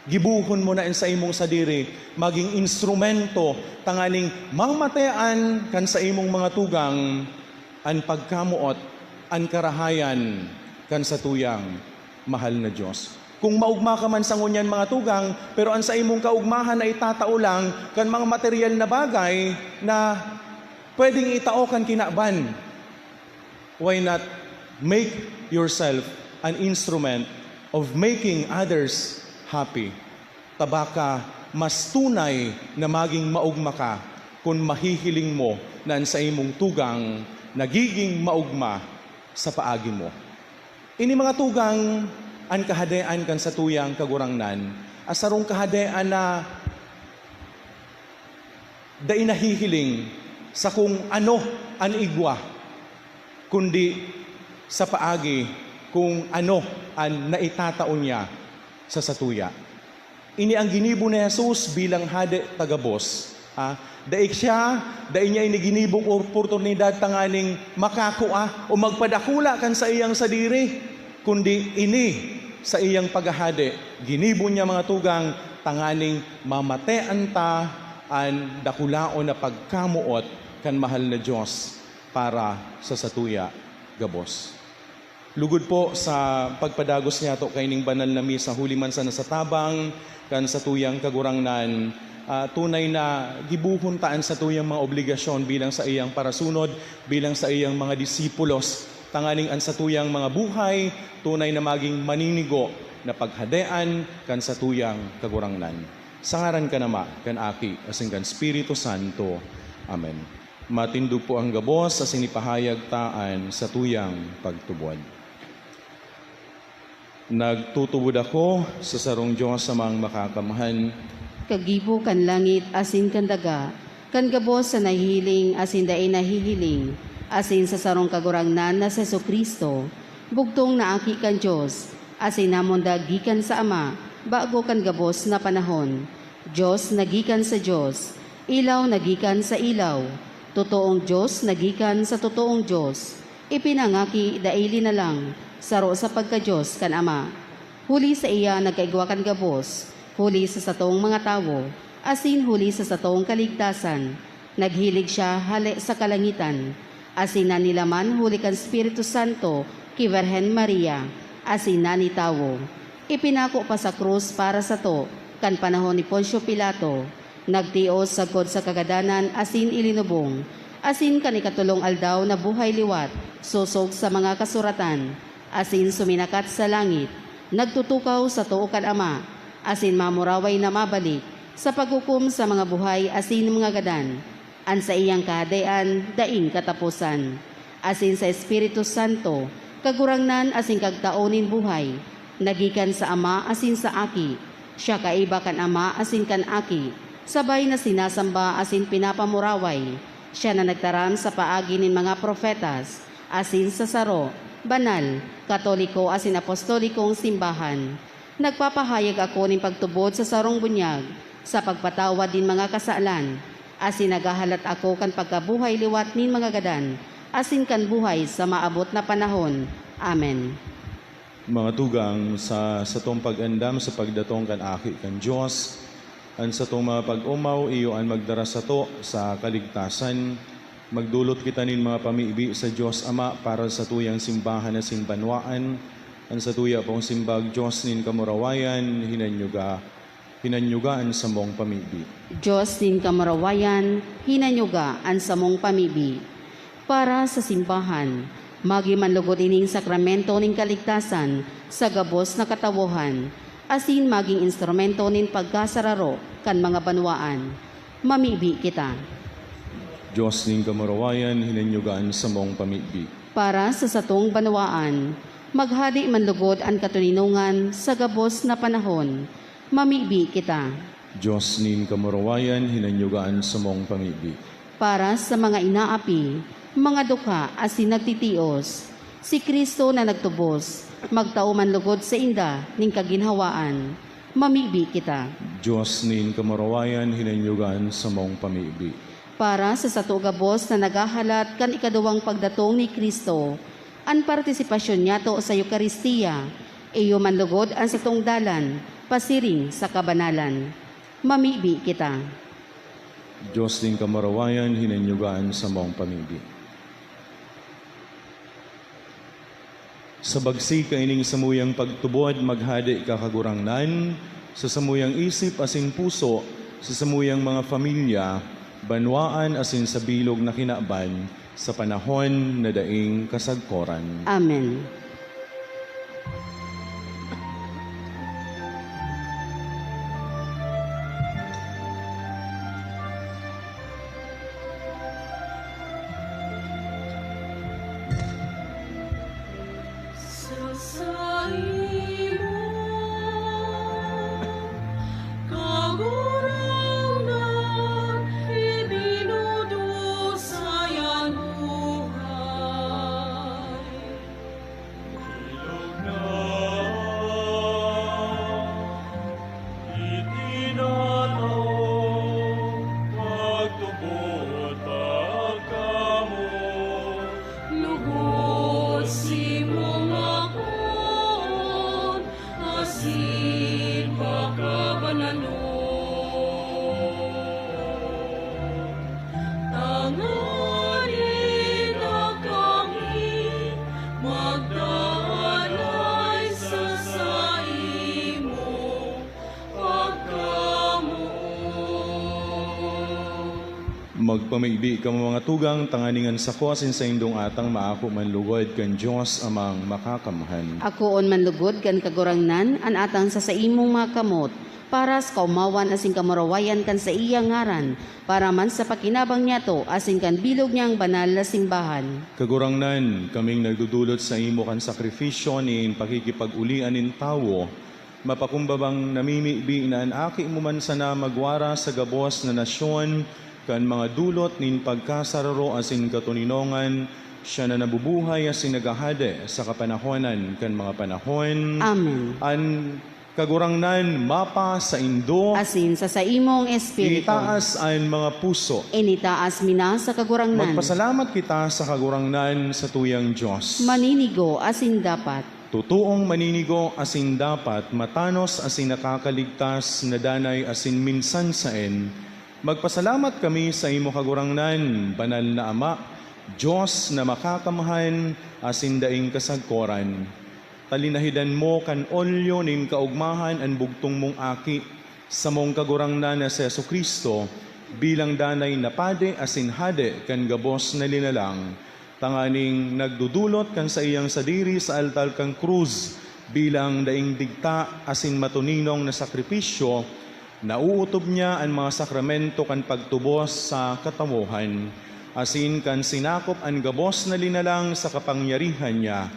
Gibohon mo na an saimong sadiri magin instrumento tanganing mamatean kan saimong mga tugang an pagkamoot, an karahayan kan satuyang mahal na Dios. Kung maogma ka man sa ngunyan, mga tugang, pero an saimong kaogmahan na itatao lang kan mga material na bagay na pwedeng itao kan kinaban, why not make yourself an instrument of making others happy? Ta baka mas tunay na maging maogma ka kun mahihiling mo na an saimong tugang nagiging maogma sa paagi mo. Ini, mga tugang, an Kahadean kan satuyang Kagurangnan, a sarong Kahadean na dai nahihiling sa kung ano an igwa, kundi sa paagi kung ano an naitatao niya sa satuya. Ini ang ginibo ni Jesus bilang Hade ta gabos. Ah, dai siya, dai niya ini ginibong oportunidad tanganing makakua o magpadakula kan saiyang sadiri, kundi ini saiyang paghahade, ginibo niya, mga tugang, tanganing mamatean ta an dakulaon na pagkamoot kan mahal na Dios para sa satuya gabos. Lugod po sa pagpadagos niyato kaining banal na misa, huli man sana sa tabang kan satuyang Kagurangnan, ah, tunay na gibohon ta an satuyang mga obligasyon bilang saiyang parasunod, bilang saiyang mga disipulos, tanganing an satuyang mga buhay tunay na magin maninigo na paghadean kan satuyang Kagurangnan. Sa ngaran kan Ama, kan Aki, asin kan Espiritu Santo. Amen. Matindog po ang gabos asin ipahayag ta an satuyang pagtubod. Nagtutubod ako sa sarong Dios, Amang Makakamhan, kagibo kan langit asin kan daga, kan gabos sa nahihiling asin dai nahihiling, asin sa sarong Kagurangnan na si Jesu-Cristo, bugtong na Aki kan Dios, asin namundag gikan sa Ama bago kan gabos na panahon. Dios na gikan sa Dios, ilaw na gikan sa ilaw, totoong Dios na gikan sa totoong Dios, ipinangaki dai linalang, saro sa pagka-Dios kan Ama. Huli saiya nagkaigwa kan gabos, Huli sa satong mga tawo, asin huli sa satong kaligtasan, naghilig siya hale sa kalangitan, asin nanilaman huli kan Espiritu Santo ki Birhen Maria, asin nani tawo. Ipinako pa sa krus para sato kan panahon ni Poncio Pilato. Nagtios sagkod sa kagadanan asin ilinubong, asin kan ikatolong aldaw nabuhay liwat sosog sa mga kasuratan, asin suminakat sa langit. Nagtutukaw sa too kan Ama, asin mamuraway na mabalik sa paghukom sa mga buhay asin mga gadan. An saiyang Kahadean daing kataposan, asin sa Espiritu Santo, Kagurangnan asin Kagtao nin buhay, na gikan sa Ama asin sa Aki. Siya kaiba kan Ama asin kan Aki, sabay na sinasamba asin pinapamuraway. Siya na nagtaram sa paagi nin mga propetas, asin sa saro, banal, katoliko asin apostolikong simbahan. Nagpapahayag ako nin pagtubod sa sarong bunyag, sa pagpatawad nin mga kasalan, asin naghahalat ako kan pagkabuhay liwat nin mga gadan, asin kan buhay sa maabot na panahon. Amen. Mga tugang, sa satong pag-andam sa pagdatong kan Aki kan Dios, an satong mga pag-omaw iyo an magdara sato sa kaligtasan. Magdolot kita nin mga pamibi sa Dios Ama para sa satuyang simbahan asin banwaan. An satuya pong simbag, Dios nin kamurawayan, hinanyuga, hinanyuga an samong pamibi. Dios nin kamurawayan, hinanyuga an samong pamibi. Para sa simbahan, magin manlugod ining sakramento nin kaligtasan sa gabos na katawohan, asin magin instrumento nin pagkasararo kan mga banwaan. Mamibi kita. Dios nin kamurawayan, hinanyuga an samong pamibi. Para sa satong banwaan, maghade manlugod an katoninongan sa gabos na panahon. Mamibi kita. Dios nin kamurawayan, hinanyuga an samong pamibi. Para sa mga inaapi, mga dukha asin nagtitios, si Cristo na nagtubos, magtao manlugod sainda nin kaginhawaan. Mamibi kita. Dios nin kamurawayan, hinanyuga an samong pamibi. Para sa sato gabos na naghahalat kan ikaduwang pagdatong ni Cristo, an partisipasyon niyato sa Eukaristia, iyo manlugod an satong dalan pasiring sa kabanalan. Mamibi kita. Dios nin kamurawayan, hinanyuga an samong pamibi. Sa bagsi kaining samuyang pagtubod, maghade ka, Kagurangnan, sa samuyang isip asin puso, sa samuyang mga pamilya, banwaan asin sa bilog na kinaban, sa panahon na daing kasagkoran. Amen. Sa saimo, Kagurangnan, ibinudusay an buhay. Bilog na itinataw, pagtubod pagkamo. Lugod simong akoon asin pakabananon, tanganing na kami magdanay sa saimo pagkamoot. Magpamibi kamo, mga tugang, tanganing an sako asin saindong atang maako man lugod kan Dios Amang Makakamhan. Akoon man lugod kan Kagurangnan an atang sa saimong mga kamot, para sa kaomawan asin kamurawayan kan saiyang ngaran, para man sa pakinabang niyato asin kan bilog niyang banal na simbahan. Kagurangnan, kaming nagdudulot saimo kan sakrifisyo nin pakikipag-olian nin tawo, mapakumbabang namimibi na an Aki mo man sana magwara sa gabos na nasyon kan mga dulot nin pagkasararo asin katoninongan, siya na nabubuhay asin naghahade sa kapanahonan kan mga panahon. Amen. An Kagurangnan mapasaindo. Asin sa saimong espiritu. Itaas an mga puso. Initaas mi na sa Kagurangnan. Magpasalamat kita sa Kagurangnan, satuyang Dios. Maninigo asin dapat. Totoong maninigo asin dapat matanos asin nakakaligtas na danay asin minsan saen, magpasalamat kami sa imo, Kagurangnan, banal na Ama, Dios na makakamhan asin daing kasagkoran. Talinahidan mo kan olyo nin kaogmahan an bugtong mong Aki, samong Kagurangnan na si Jesu-Cristo, bilang danay na Padi asin Hade kan gabos na linalang, tanganing nagdodolot kan saiyang sadiri sa altar kan krus bilang daing digta asin matuninong na sakripisyo, nauotob niya an mga sakramento kan pagtubos sa katawohan, asin kan sinakop an gabos na linalang sa kapangyarihan niya.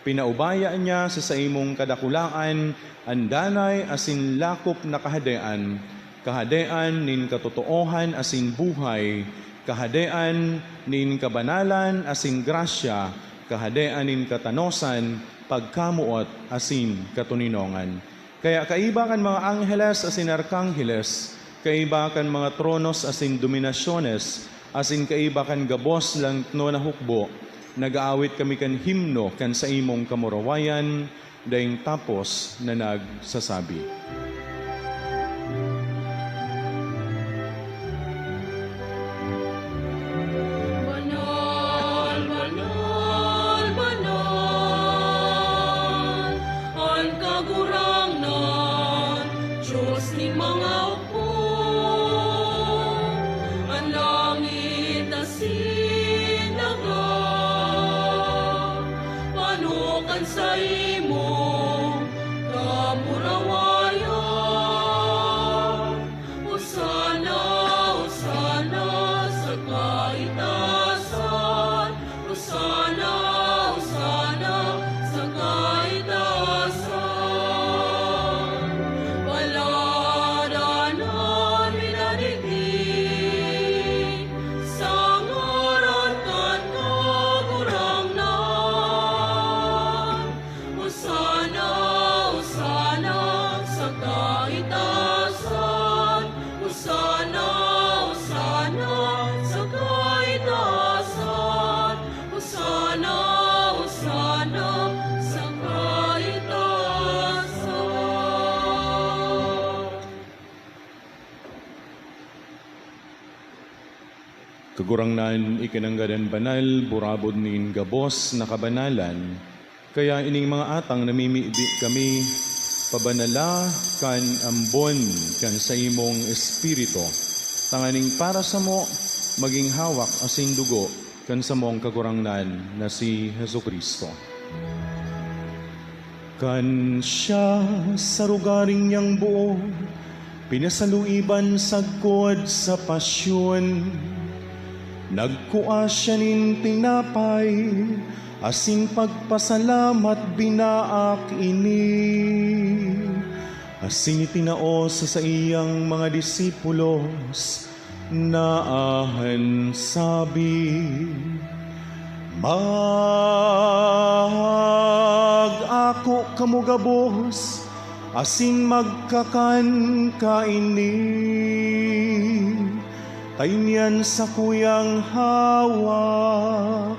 Pinaubaya niya sa saimong kadakulaan an danay asin lakop na kahadean, kahadean nin katotoohan asin buhay, kahadean nin kabanalan asin grasya, kahadean nin katanosan, pagkamoot asin katoninongan. Kaya kaiba kan mga angheles asin arkangheles, kaiba kan mga tronos asin dominasyones, asin kaiba kan gabos langtno na hukbo, nag-aawit kami kan himno kan saimong kamurawayan, daing tapos na nagsasabi. Banal, banal, banal, an Kagurangnan, Dios nin mga hukbo. An langit asin daga, pano kan saimong kamurawayan. Hosana, Hosana sa kaitasan. Hosana, Hosana sa kaitasan. Palad an minadigdi sa ngaran kan Kagurangnan. Hosana, Hosana sa kaitasan. Hosana, Hosana sa kaitasan. Hosana, Hosana sa kaitasan. Kagurangnan, ikinanggad an banal, burabod nin gabos na kabanalan. Kaya ining mga atang namimibi kami, pabanala kan ambon kan saimong Espiritu, tanganing para samo magin hawak asin dugo kan samong Kagurangnan na si Jesu-Cristo. Kan siya sa rogaring niyang buo, pinasaluiban sagkod sa pasyon, nagkua siya nin tinapay asin pagpasalamat binaak ini, asin itinao sa saiyang mga disipulos, na an sabi, "Mag-ako kamo gabos asin magkakan kaini, ta ini an sakuyang hawak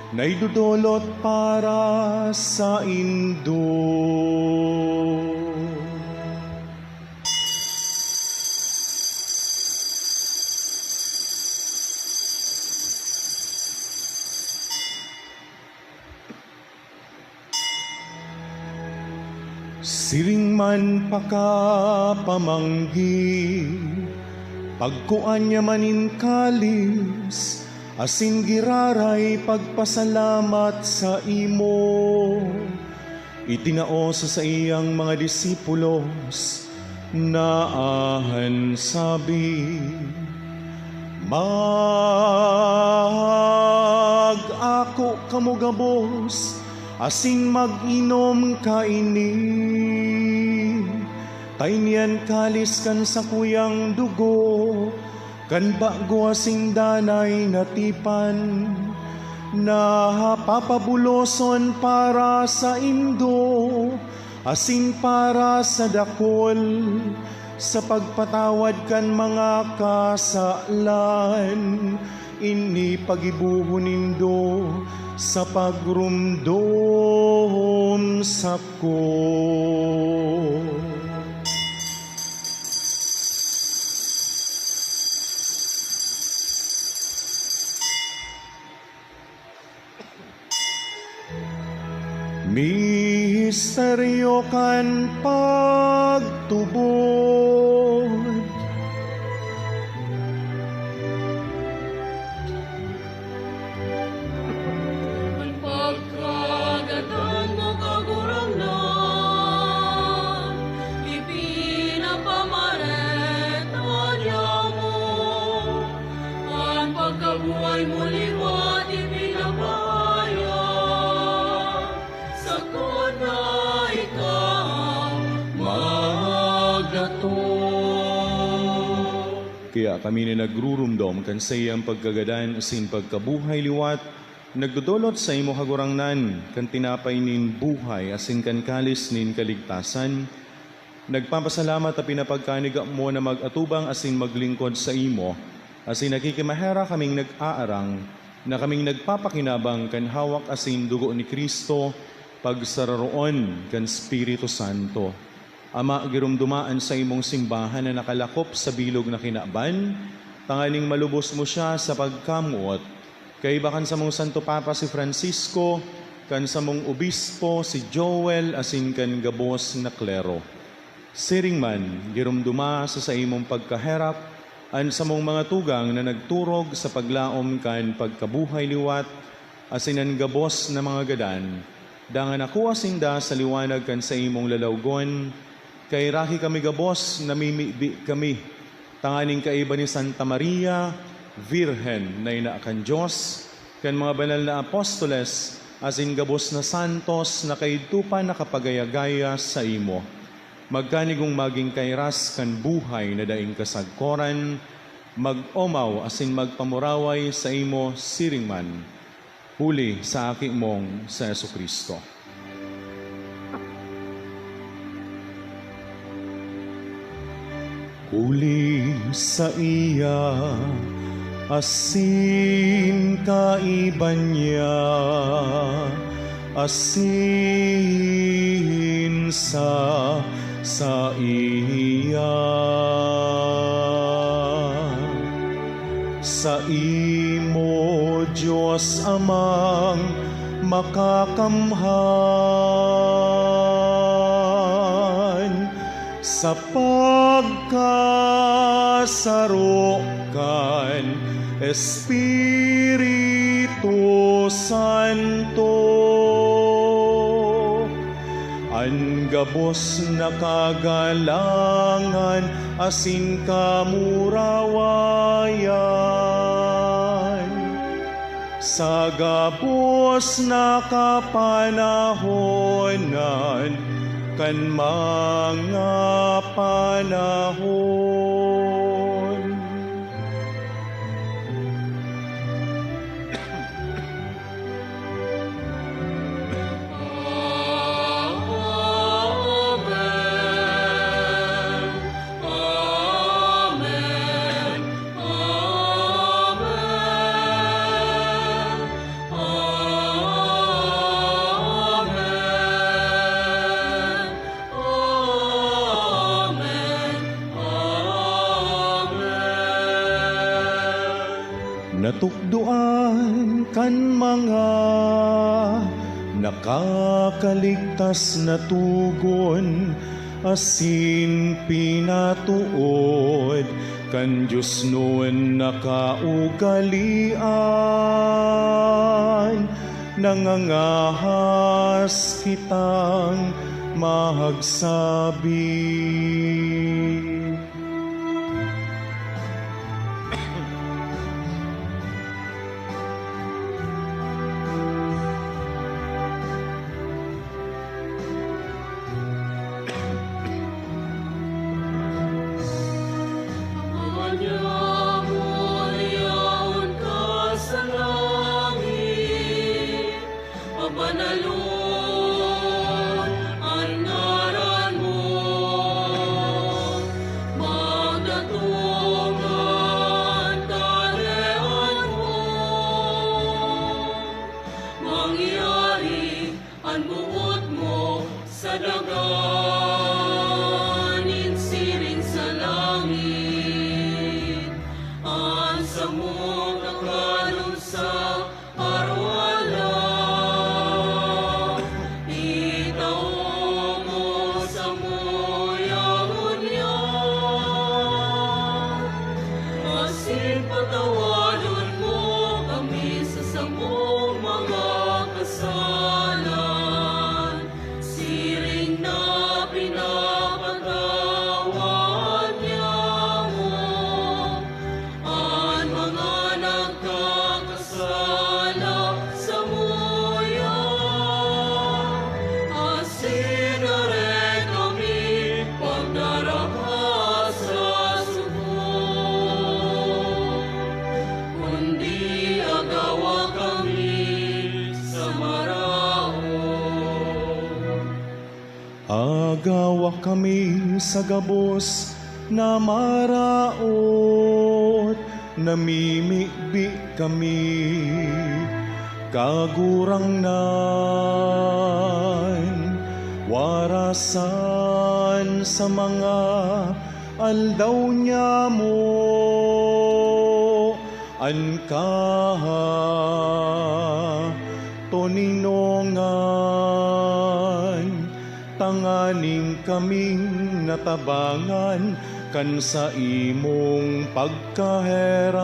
na idodolot para saindo." Siring man pakapamanggi, pagkua niya man nin kalis, asin giraray pagpasalamat saimo. Itinao sa saiyang mga disipulos, na an sabi, "Mag-ako kamo gabos asin mag-inom kaini, ta ini an kalis kan sakuyang dugo kan bago asin danay na tipan, na papabuloson para saindo asin para sa dakul, sa pagpatawad kan mga kasalan. Ini pagibohon nindo sa pagromdom." sako. Misteryo kan pagtubod. An pagkagadan mo, Kagurangnan, ipinapamareta niamo. An pagkabuhay mo liwat ipinapahayag, sagkod na ikaw magdatong. Kaya kami na nagrurumdom kan saiyang pagkagadan asin pagkabuhay liwat, nagdodolot saimo, Kagurangnan, kan tinapay nin buhay asin kan kalis nin kaligtasan. Nagpapasalamat ta pinapagkaniga mo na mag-atubang asin maglingkod saimo, asin nakikimaherak kaming nag-aarang na kaming nagpapakinabang kan hawak asin dugo ni Cristo, pagsararoon kan Espiritu Santo. Ama, giromdoma an saimong simbahan na nakalakop sa bilog na kinaban, tanganing malubos mo siya sa pagkamoot. Kaiba kan samong Santo Papa si Francisco, kan samong obispo si Joel, asin kan gabos na klero. Siring man, giromdoma sa saimong pagkaherak an samong mga tugang na nagturog sa paglaom kan pagkabuhay liwat, asin an gabos na mga gadan, dangan akua sinda sa liwanag kan saimong lalawgon. Kaheraki kami gabos, namimibi kami, tanganing kaiba ni Santa Maria, Birhen na ina kan Dios, kan mga banal na apostoles, asin gabos na santos na kaidto pa nakapagaya-gaya saimo, magkanigong magin kairas kan buhay na daing kasagkoran, mag-omaw asin magpamuraway saimo siring man, huli sa Aki mong si Jesu-Cristo. Huli saiya, asin kaiba niya, asin sa saiya. Saimo, Dios Amang Makakamhan, sa pagkasaro kan Espiritu Santo, an gabos na kagalangan asin kamurawayan sa gabos na kapanahonan kan mga panahon. Natukdoan kan mga nakakaligtas na togon asin pinatood kan diosnon na kaugalean, nangangahas kitang magsabi. Ama niamo na yaon ka sa langit, pabanalon an ngaran mo. Samo ka kanon sa arwala, itao mo samo ya ngunyan, asin patawadon mo kami sa samong mga kasalan, siring na pinapatawad niamo an mga nagkakasala samuya, asin dai kami pagdaraha sa sugo, kundi agawa kami sa maraot. Agawa kami sa gabos na maraot, namimibi kami, Kagurangnan, warasan sa mga aldaw niamo an katoninongan, tanganing kaming natabangan kan saimong pagkaherak,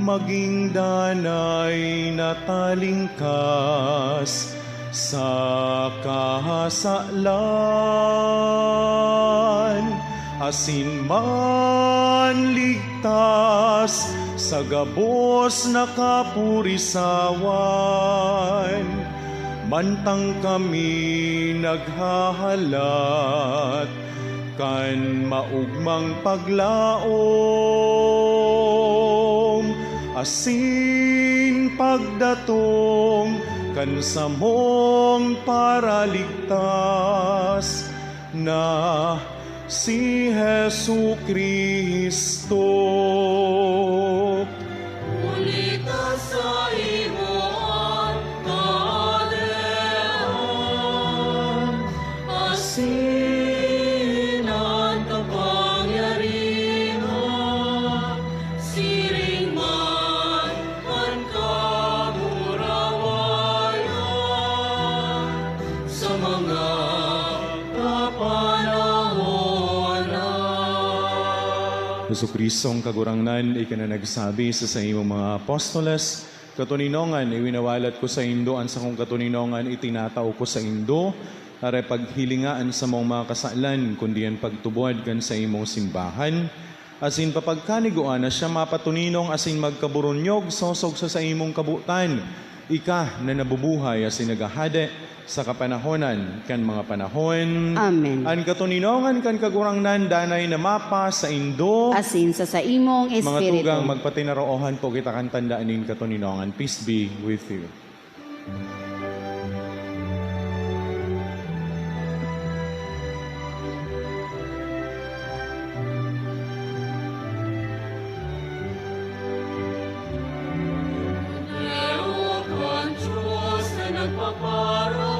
maging danay na talingkas sa kasalan, asin manligtas sa gabos na kapurisawan, mantang kami naghahalat kan maogmang paglaom asin pagdatong kan samong Paraligtas na si Jesu-Cristo. Huli ta saimo an Kaadean asin an kapangyarihan, siring man an kagurawayan sa mga kapanahonan. Jesu-Cristong Kagurangnan, ika na nagsabi sa saimong mga apostoles, "Katoninongan, iwinawalat ko saindo an sakong katoninongan, itinatao ko saindo, aray paghilinga an samong mga kasalan, kundi an pagtubod kan saimong simbahan, asin papagkanigoan na siya mapatoninong asin magkaburunyog sosog sa saimong kabotan, ika na nabubuhay asin naghahade sa kapanahonan kan mga panahon." Amen. An katoninongan kan Kagurangnan danay na mapasaindo. Asin sa saimong Mga espiritu. Tugang, magpatinaroohan po kita kan tanda nin katoninongan. Peace be with you. Kordero kan Dios na nagpapara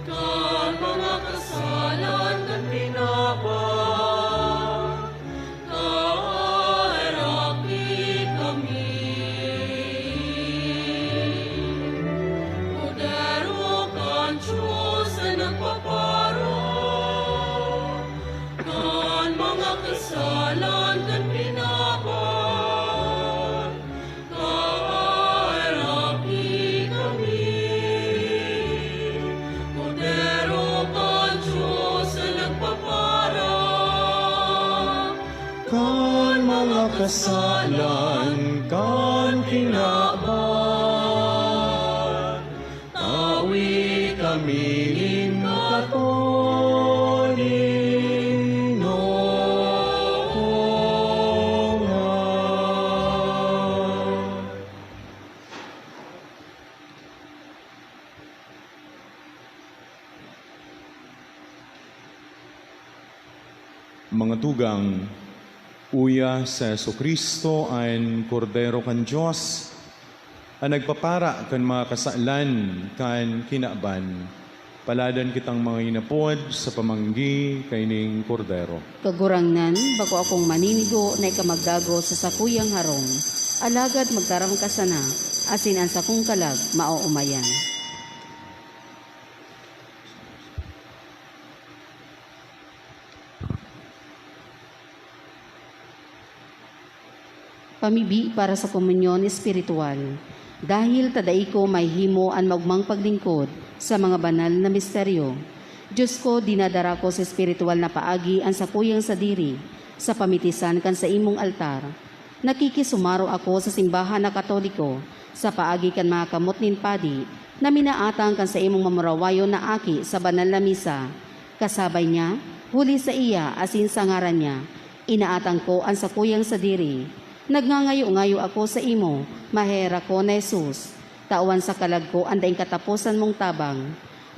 kan mga kasalan kan tinapay, kaheraki kami. Kordero kan Dios na nagpapara kan mga kasalan kan tinapay, kaheraki kami. Kordero kan Dios na nagpapara kan mga kasalan kan kinaban, tawi kami nin katoninongan. Mga tugang, uya si Jesu-Cristo, an Kordero kan Dios, an nagpapara kan mga kasalan kan kinaban. Paladan kitang mga inapod sa pamanggi kaining Kordero. Kagurangnan, bako akong maninigo na ika magdagos sa sakuyang harong, alagad magtaram ka sana, asin an sakong kalag maoomayan. Pamibi para sa komunyon espiritual. Dahil ta dai ko mahihimo an maogmang paglingkod sa mga banal na misteryo, Diyos ko, dinadara ko sa espiritual na paagi an sakuyang sadiri sa pamitisan kan saimong altar. Nakikisumaro ako sa simbahan na Katoliko sa paagi kan mga kamot nin padi na minaatang kan saimong mamurawayon na aki sa banal na misa. Kasabay niya, huli saiya asin sa ngaran niya, inaatang ko an sakuyang sadiri. Nagngangayo-ngayo ako saimo, maheherakon na Jesus, tawan sa kalag ko an daing kataposan mong tabang.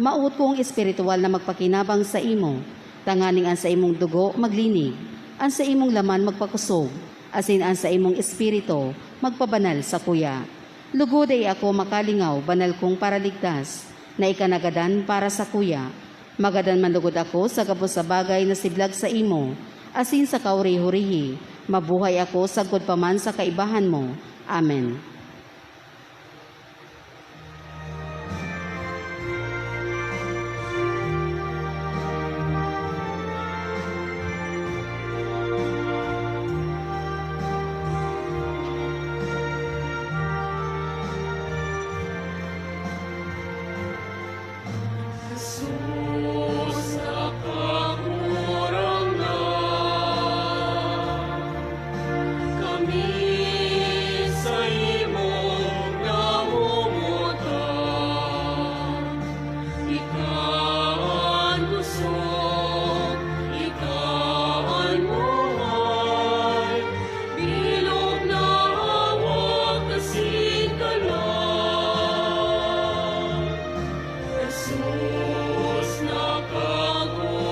Mawot kong espirituwal na magpakinabang saimo, tanganing an saimong dugo maglinig, an saimong laman magpakosog, asin an saimong espiritu magpabanal sakuya. Lugod dai ako makalingaw, banal kong Paraligtas, na ika nagadan para sakuya. Magadan man lugod ako sa gabos sa bagay na siblag saimo, asin sa kaurihi-urihi, mabuhay ako sagkod pa man sa kaibahan mo. Amen. Jesus, Kagurangnan, kami saimo namumuta. Ika an kosog, ika an buhay, bilog na hawak asin kalag. Jesus na Kagurangnan,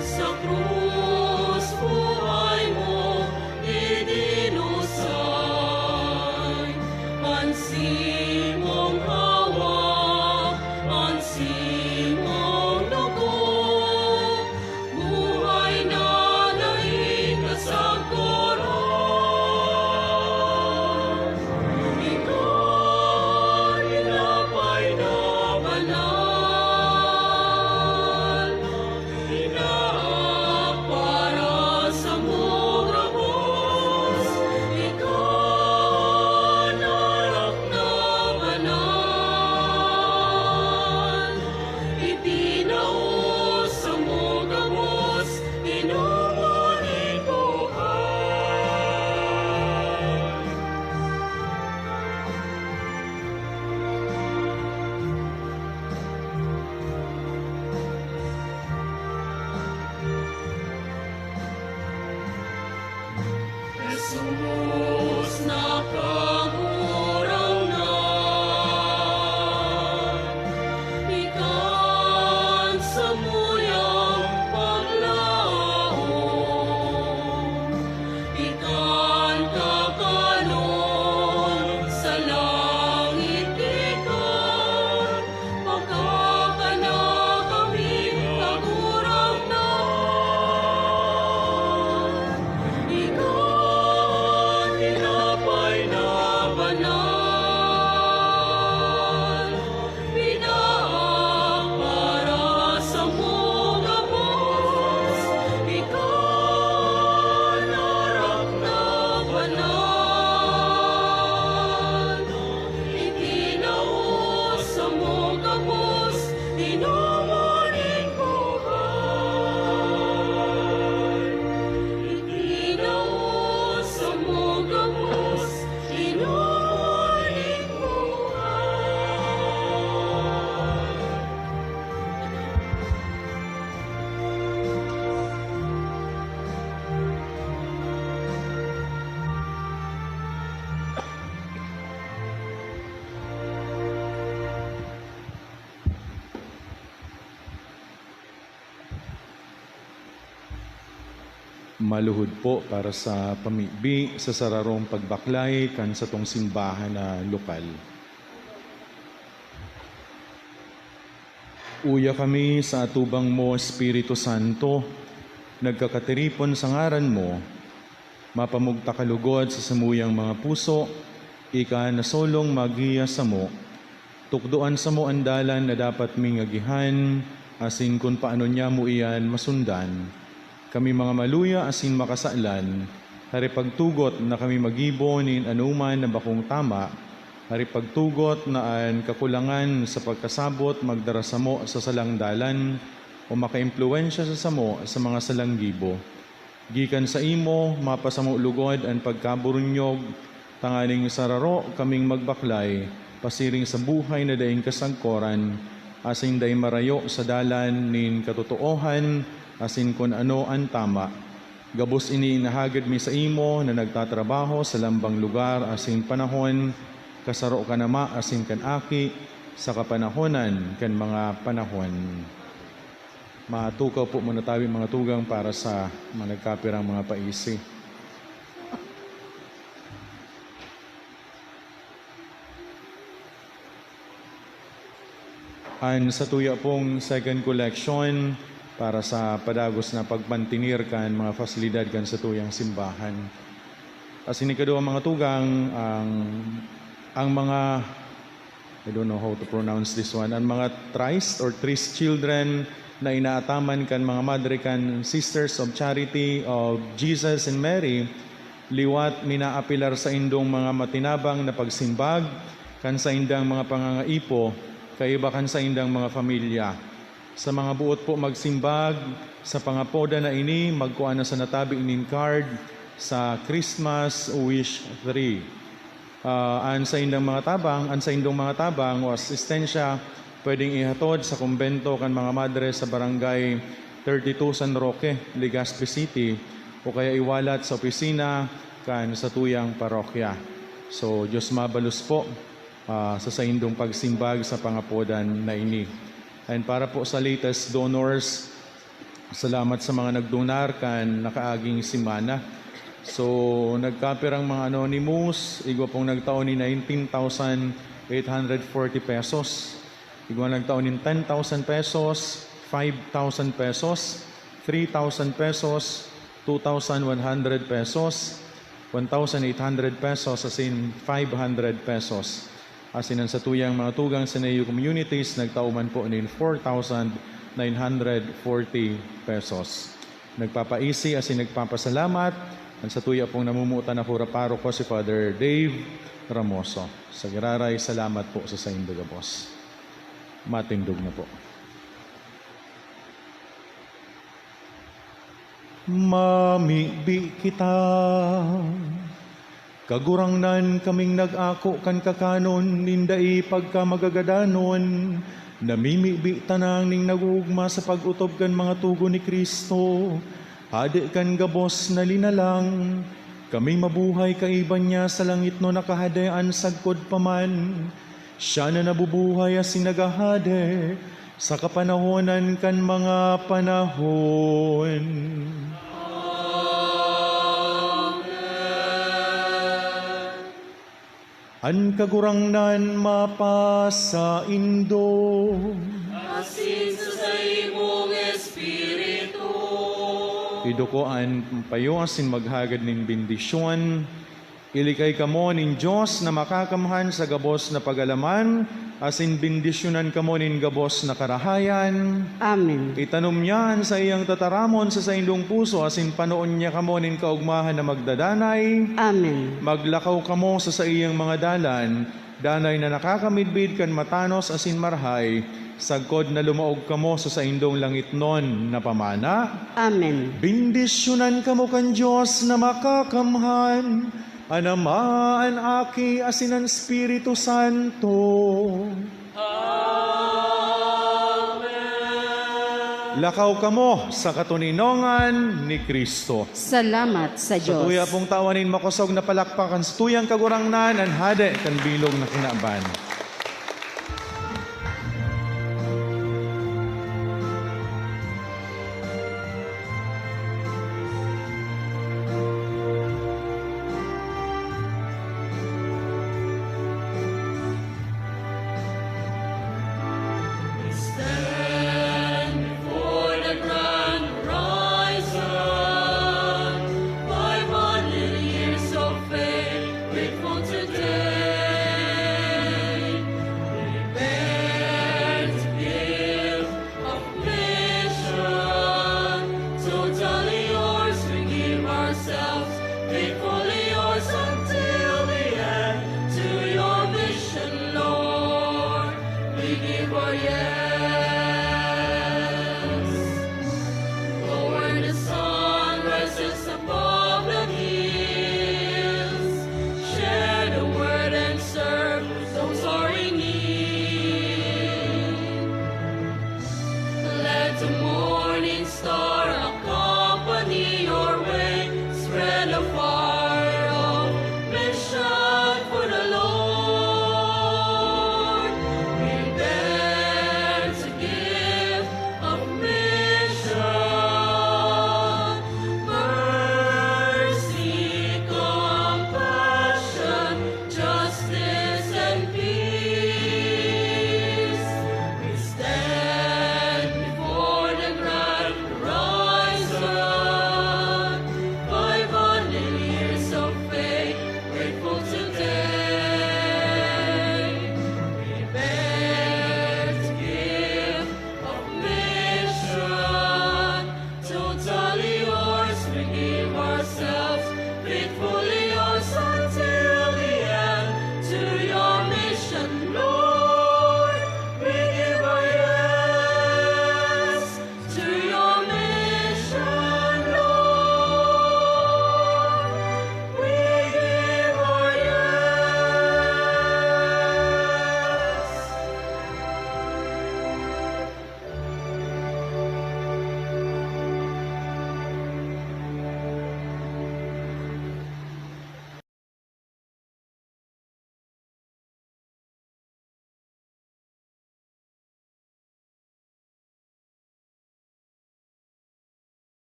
sa krus buhay mo idinusay, an simong hawak, an simong dugo, buhay na daing kasagkoran. Ika, tinapay na banal, inaap para sa mga gabos. Ika, arak na banal, itinaos samo gabos, inomon nin buhay. Jesus na Kagurangnan, ika an samuyang paglaom, ika an kakanon sa langit ki Pakakanan kami, Kagurangnan. Ika an tinapay na banal, pinaak para samo gabos. Ika an arak na banal, itinaos samo gabos, inomon nin buhay. Itinaos samo gabos, inomon nin buhay. Maluhod po para sa pamibi sa sararong pagbaklay kan satong simbahan na lokal. Uya kami sa atubang mo, Espiritu Santo, nagkakatiripon sa ngaran mo, mapamugtak ka lugod sa samuyang mga puso, ika na solong maggiya samo. Tukdoan samo an dalan na dapat ming agihan, asin kun paano niya mo iyan masundan. Kami mga maluya asin makasalan, hari pagtugot na kami magibo nin anoman na bakong tama, hari pagtugot na an kakulangan sa pagkasabot magdara samo sa salang dalan o makaimpluwensya sa samo sa mga salang gibo. Gikan saimo, mapasamo lugod an pagkaburunyog, tanganing sararo kaming magbaklay pasiring sa buhay na daing kasagkoran, asin dai marayo sa dalan nin katotoohan asin kun ano an tama. Gabos ini inahagad mi saimo na nagtatrabaho sa lambang lugar asin panahon, kasaro kan Ama asin kan Aki, sa kapanahonan kan mga panahon. Matukaw po muna tayo, mga tugang, para sa mga nagkapirang mga paisi. An satuya pong second collection para sa padagos na pagpantinir kan mga pasilidad kan satuyang simbahan. Asin ikaduwa, mga tugang, ang, ang mga, I don't know how to pronounce this one, ang mga tryst or tryst children na inaataman kan mga madre kan Sisters of Charity of Jesus and Mary, liwat minaapelar saindong mga matinabang na pagsimbag kan saindang mga pangangaipo kaiba kan saindang mga pamilya. Sa mga boot po magsimbag sa pangapodan na ini, magkua na sana tabi nin card sa Christmas Wish Tree. Ah, an saindang mga tabang, an saindong mga tabang o asistensya pwedeng ihatod sa kumbento kan mga madre sa Barangay thirty-two San Roque, Legazpi City, o kaya iwalat sa opisina kan satuyang parokya. So, Diyos mabalos po, ah, sa saindong pagsimbag sa pangapodan na ini. And para po sa latest donors, salamat sa mga nagdonar kan nakaaging semana. So, nagkapirang mga anonymous, igwa pong nagtao ni nineteen thousand eight hundred forty pesos. Igwa nagtao nin ten thousand pesos, five thousand pesos, three thousand pesos, two thousand one hundred pesos, one thousand eight hundred pesos, asin five hundred pesos. Asin an satuyang mga tugang sa Neo Communities nagtao man po nin four thousand nine hundred forty pesos. Nagpapaisi asin nagpapasalamat an satuya pong namumutan na kura paroko, si Father Dave Ramoso. Sa giraray, salamat po sa saindo gabos. Matindog na po. Mamibi kita. Kagurangnan, kaming nag-ako kan kakanon nin dai pagkamagagadanon, namimibi tanang nin nag-oogma sa pag-otob kan mga togon ni Cristo, Hade kan gabos na linalang. Kami mabuhay kaiba niya sa langitnon na Kahadean sagkod pa man. Siya na nabubuhay asin naghahade sa kapanahonan kan mga panahon. An Kagurangnan mapasaindo. Asin sa saimong espiritu. Iduko an payo asin maghagad nin bendisyon. Ilikay kamo nin Dios na Makakamhan sa gabos na pag-alaman, asin bendisyonan kamo nin gabos na karahayan. Amen. Itanom niya an saiyang tataramon sa saindong puso, asin panoon niya kamo nin kaogmahan na magdadanay. Amen. Maglakaw kamo sa saiyang mga dalan, danay na nakakamidbid kan matanos asin marahay, sagkod na lumaog kamo sa saindong langitnon na pamana. Amen. Bendisyonan kamo kan Dios na Makakamhan, an Ama, an Aki, asin an Espiritu Santo. Amen. Lakaw kamo sa katoninongan ni Cristo. Salamat sa Diyos. Satuya pong tawan nin makosog na palakpak an satuyang Kagurangnan, an Hade kan bilog na kinaban.